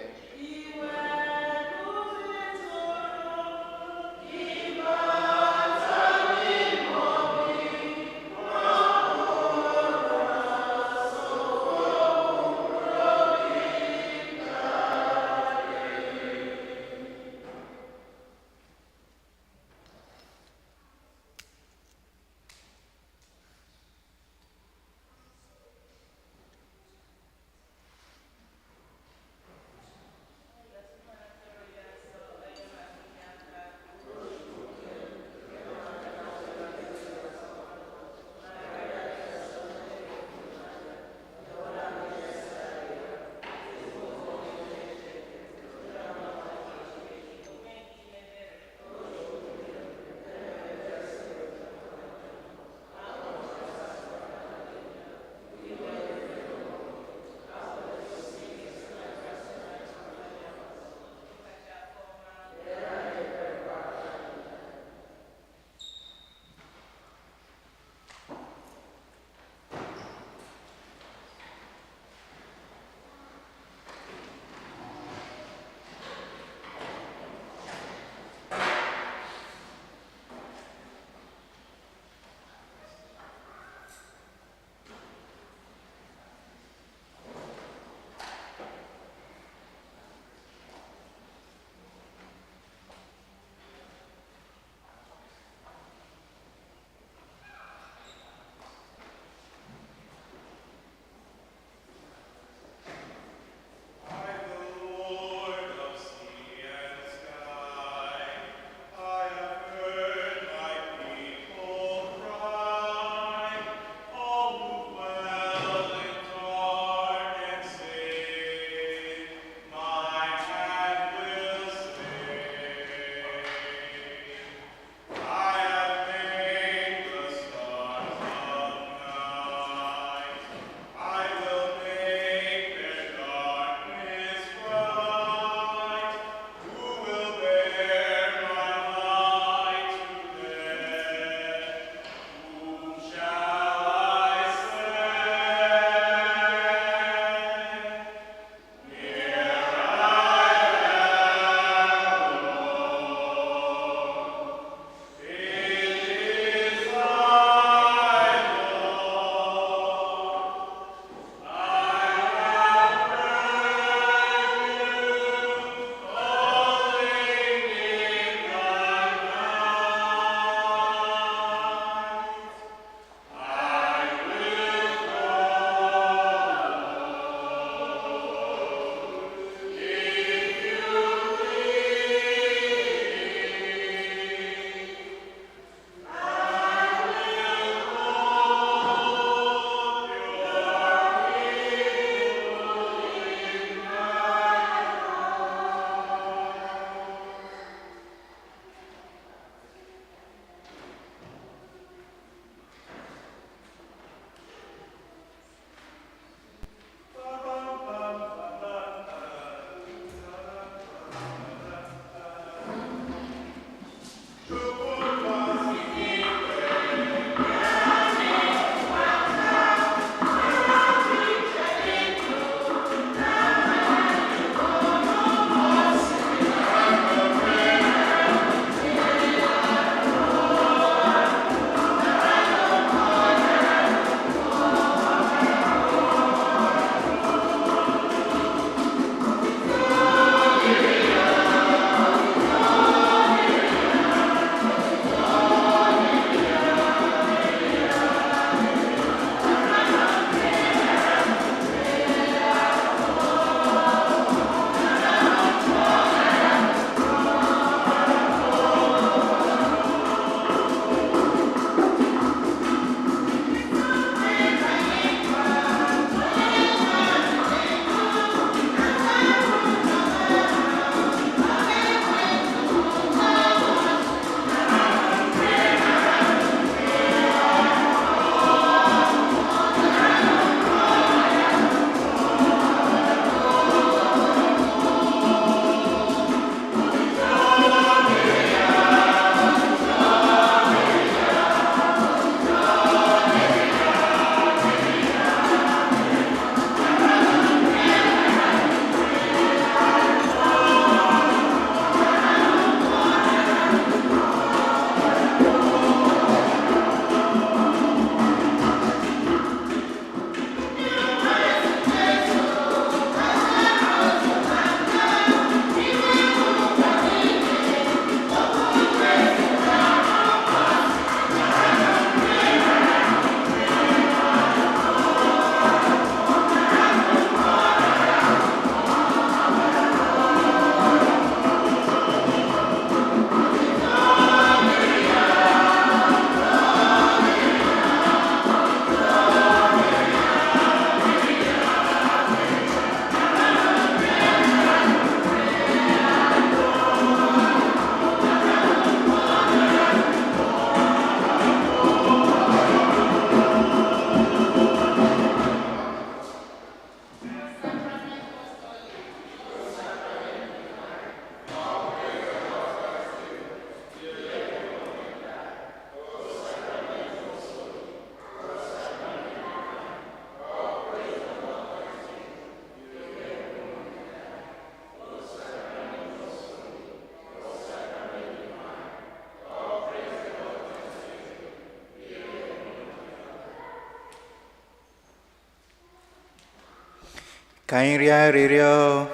A: Ka anyị rịọ arịrịọ.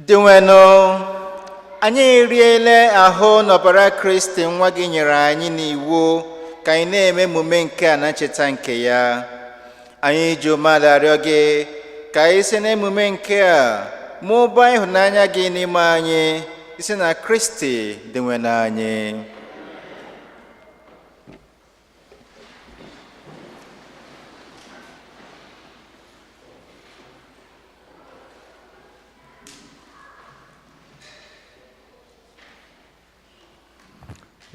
A: Dinwenụ, anyị eriela ahụ n'ọbara Kristi nwa gị nyere anyị n'iwu ka anyị na-eme emume nke a na ncheta nke ya. Anyị ji umeala arịọ gị ka anyị si n'emume nke a mụbaa ịhụnanya gị n'ime anyị si na Kristi Dinwenụ anyị.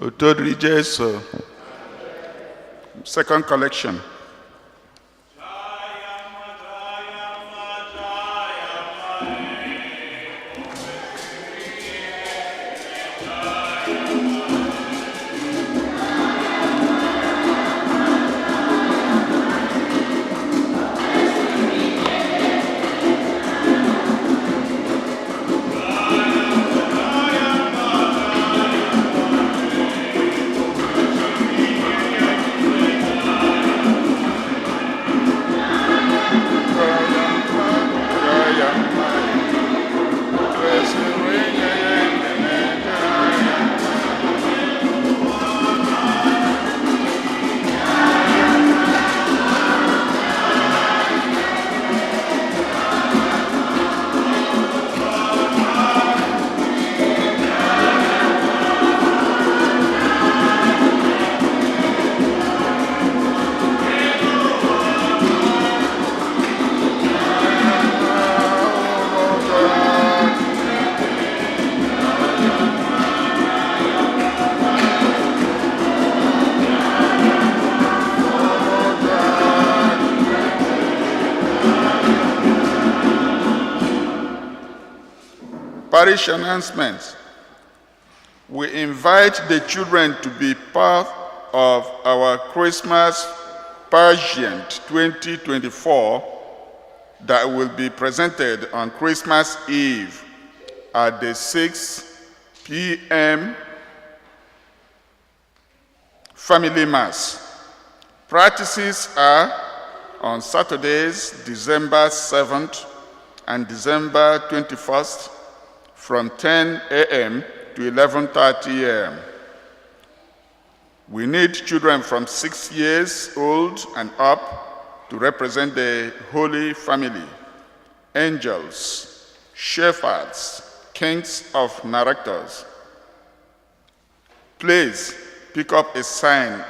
B: Otito dịrị Jesu. Second collection. Parish announcements. We invite the children to be part of our Christmas pageant 2024 that will be presented on Christmas Eve at the 6 p.m. Family Mass. Practices are on Saturdays, December 7th and December 21st from 10 a.m. to 11:30 a.m. We need children from 6 years old and up to represent the Holy Family, angels, shepherds, kings of narrators. Please pick up a sign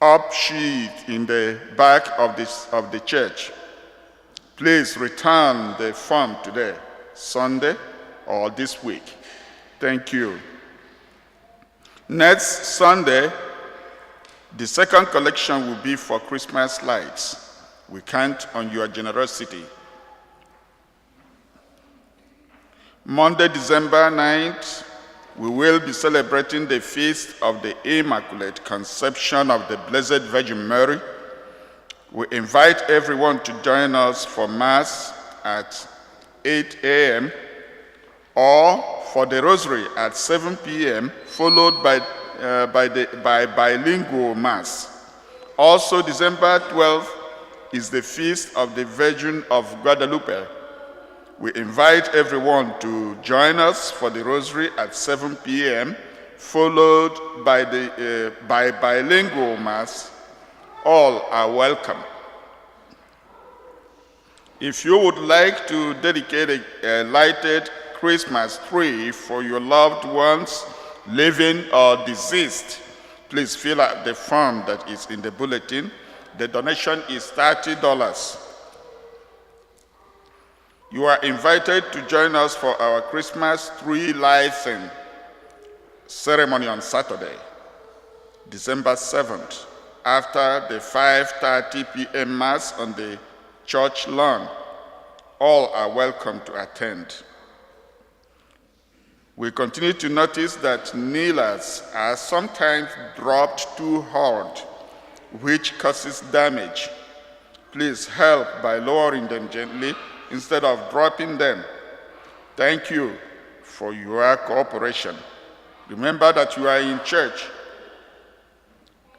B: up sheet in the back of the church. Please return the form today, Sunday, or this week. Thank you. Next Sunday, the second collection will be for Christmas lights. We count on your generosity. Monday, December 9th, we will be celebrating the feast of the Immaculate Conception of the Blessed Virgin Mary. We invite everyone to join us for Mass at 8 a.m. or for the Rosary at 7 p.m., followed by bilingual Mass. Also, December 12th is the Feast of the Virgin of Guadalupe. We invite everyone to join us for the Rosary at 7 p.m., followed by bilingual Mass. All are welcome. If you would like to dedicate a lighted Christmas tree for your loved ones, living or deceased, please fill out the form that is in the bulletin. The donation is $30. You are invited to join us for our Christmas tree lighting ceremony on Saturday, December 7th, after the 5:30 p.m. Mass on the church lawn. All are welcome to attend. We continue to notice that kneelers are sometimes dropped too hard, which causes damage. Please help by lowering them gently instead of dropping them. Thank you for your cooperation. Remember that you are in church.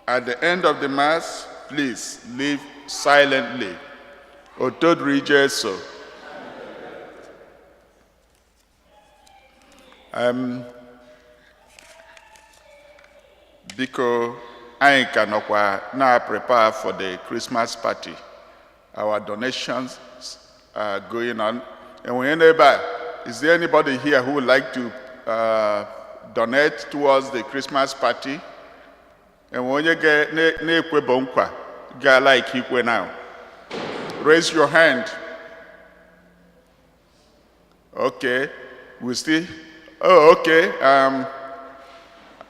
B: At the end of the Mass, please leave silently. Otito dịrị Jesu. Biko, anyị ka nọkwa na prepare for the Christmas party. Our donations are going on. Enwere n'ebe a, is there anybody here who would like to donate towards the Christmas party? Enwere onye na-ekwebo nkwa ga like ikwe now? Raise your hand. Okay, we still, oh, okay.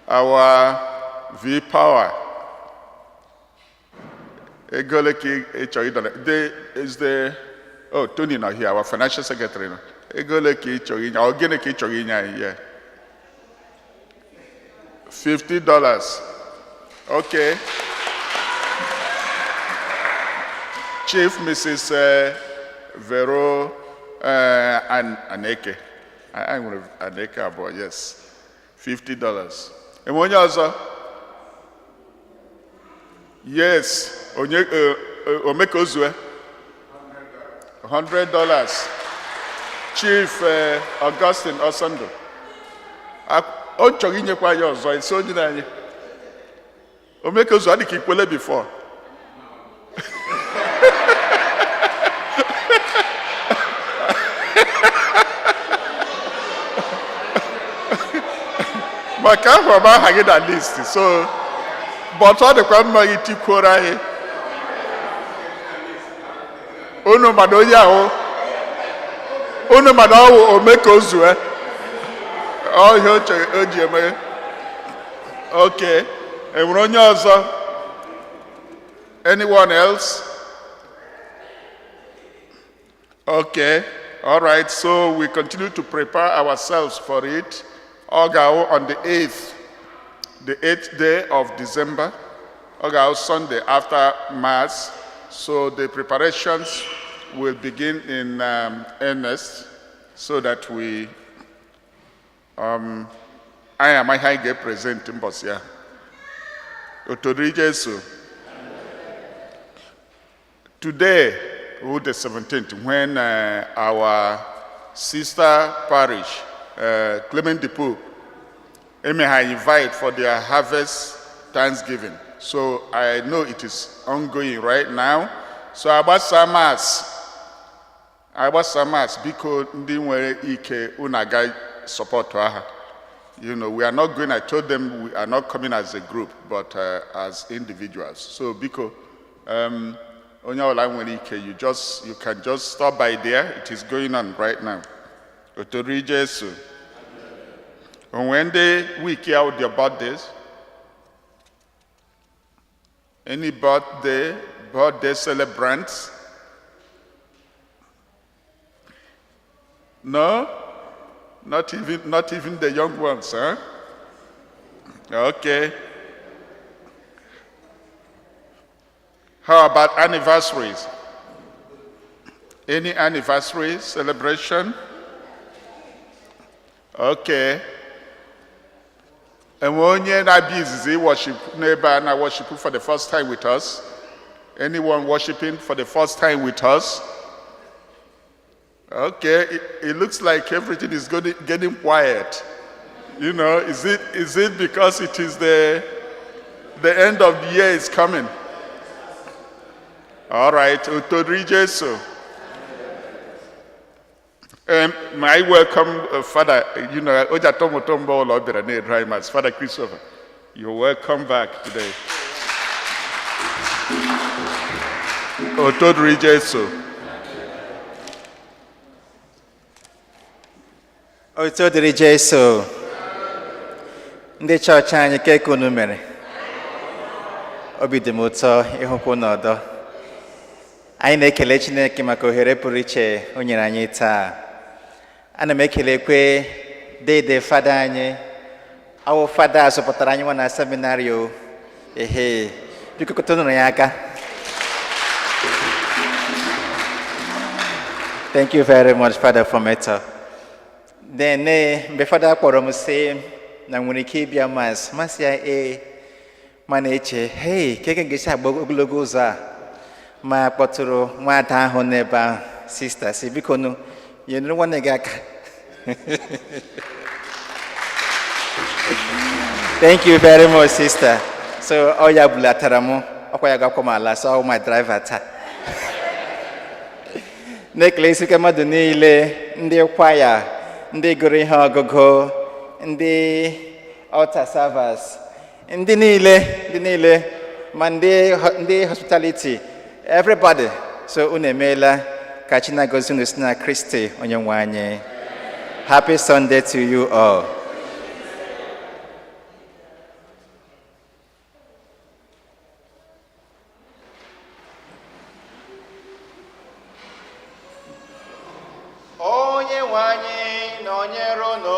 B: Our V Power. Ego ole ka ị chọrọ idonate? Is the, oh, Tony nọ here, our financial secretary nọ. Ego ole ka ị chọrọ inye? Ọ gịnị ka ị chọrọ inye anyị? Yeah. $50. Okay. Chief Mrs. Vero Aneke. I nwere Aneke abụọ, yes. $50. Enwe onye ọzọ? Yes, onye Omekozue. $100. Chief Augustine Osondo. Ọ chọrọ inyekwa ya ọzọ, isi onye na anyị. Omekozue adị ka ikwele before. Maka ahụrụ m aha gị na list, so but ọ dịkwa mma itikwuoro anyị unu mana onye ahụ unu mana ọwụ ome ka o zue ọ ihe o chere o ji eme. Okay, enwere onye ọzọ? Anyone else? Okay, all right, so we continue to prepare ourselves for it. Ọ ga-awụ on the 8th, the 8th day of December. Ọ ga-awụ Sunday after Mass. So the preparations will begin in earnest so that we anyị ama ihe anyị ga-epresent mbọsị ya. Otito dịrị Jesu. Today, oh, the 17th, when our sister parish, Clement the Pope, may invite for their harvest thanksgiving. So I know it is ongoing right now. So agbasa Mass, biko ndị nwere ike unu aga support ha. We are not going, I told them we are not coming as a group, but as individuals. So biko, onye ọbụla nwere ike, you can just stop by there. It is going on right now. Otito dịrị Jesu. Onwe ndị week out their birthdays? Any birthday celebrants? No? Not even the young ones, huh? Okay. How about anniversaries? Any anniversary celebration? Okay. Enwe onye na-abịa izizi worship n'ebe a na worship for the first time with us? Anyone worshiping for the first time with us? Okay, it looks like everything is getting quiet. Is it because it is the end of the year is coming? All right, Otito dịrị Jesu. May I welcome Father, Oja Tomotombo Olobira Mass, Father Christopher. You're welcome back today. Otito dịrị Jesu.
A: Otito dịrị Jesu. Ndị chọọchị anyị, ka unu mere? Obi dị m ụtọ ịhụkwa unu ọdọ. Anyị na-ekele Chineke maka ohere pụrụ iche o nyere anyị taa. Ana m ekelekwe dede fada anyị. Awụ fada a zụpụtara anyị nwa na seminarị o. Ehe, biko kụtụnụ ya aka. Thank you very much, Father Formator. Then, mgbe fada kpọrọ m sị Na nwere ike ịbịa Mass. Masị ya ee, ma na-eche, hei, keke ga-esi agba ogologo ụzọ a. Ma kpọtụrụ nwada ahụ n'ebe ahụ, sista, si biko nụ nyere nwanne gị aka. Thank you very much, sister. So ọ ya bulatara m, ọkwa ya gakwa m ala, so ọ my driver taa. Na-ekele isi ike mmadụ niile, ndị kwaya, ndị gụrụ ihe ọgụgụ, ndị altar servers, ndị niile, ndị niile, ma ndị hospitality, everybody. So unu emeela. Ka Chineke unu si na Kristi onye nwe anyị. Happy Sunday to you all. Onye nwe anyị nọnyere unu.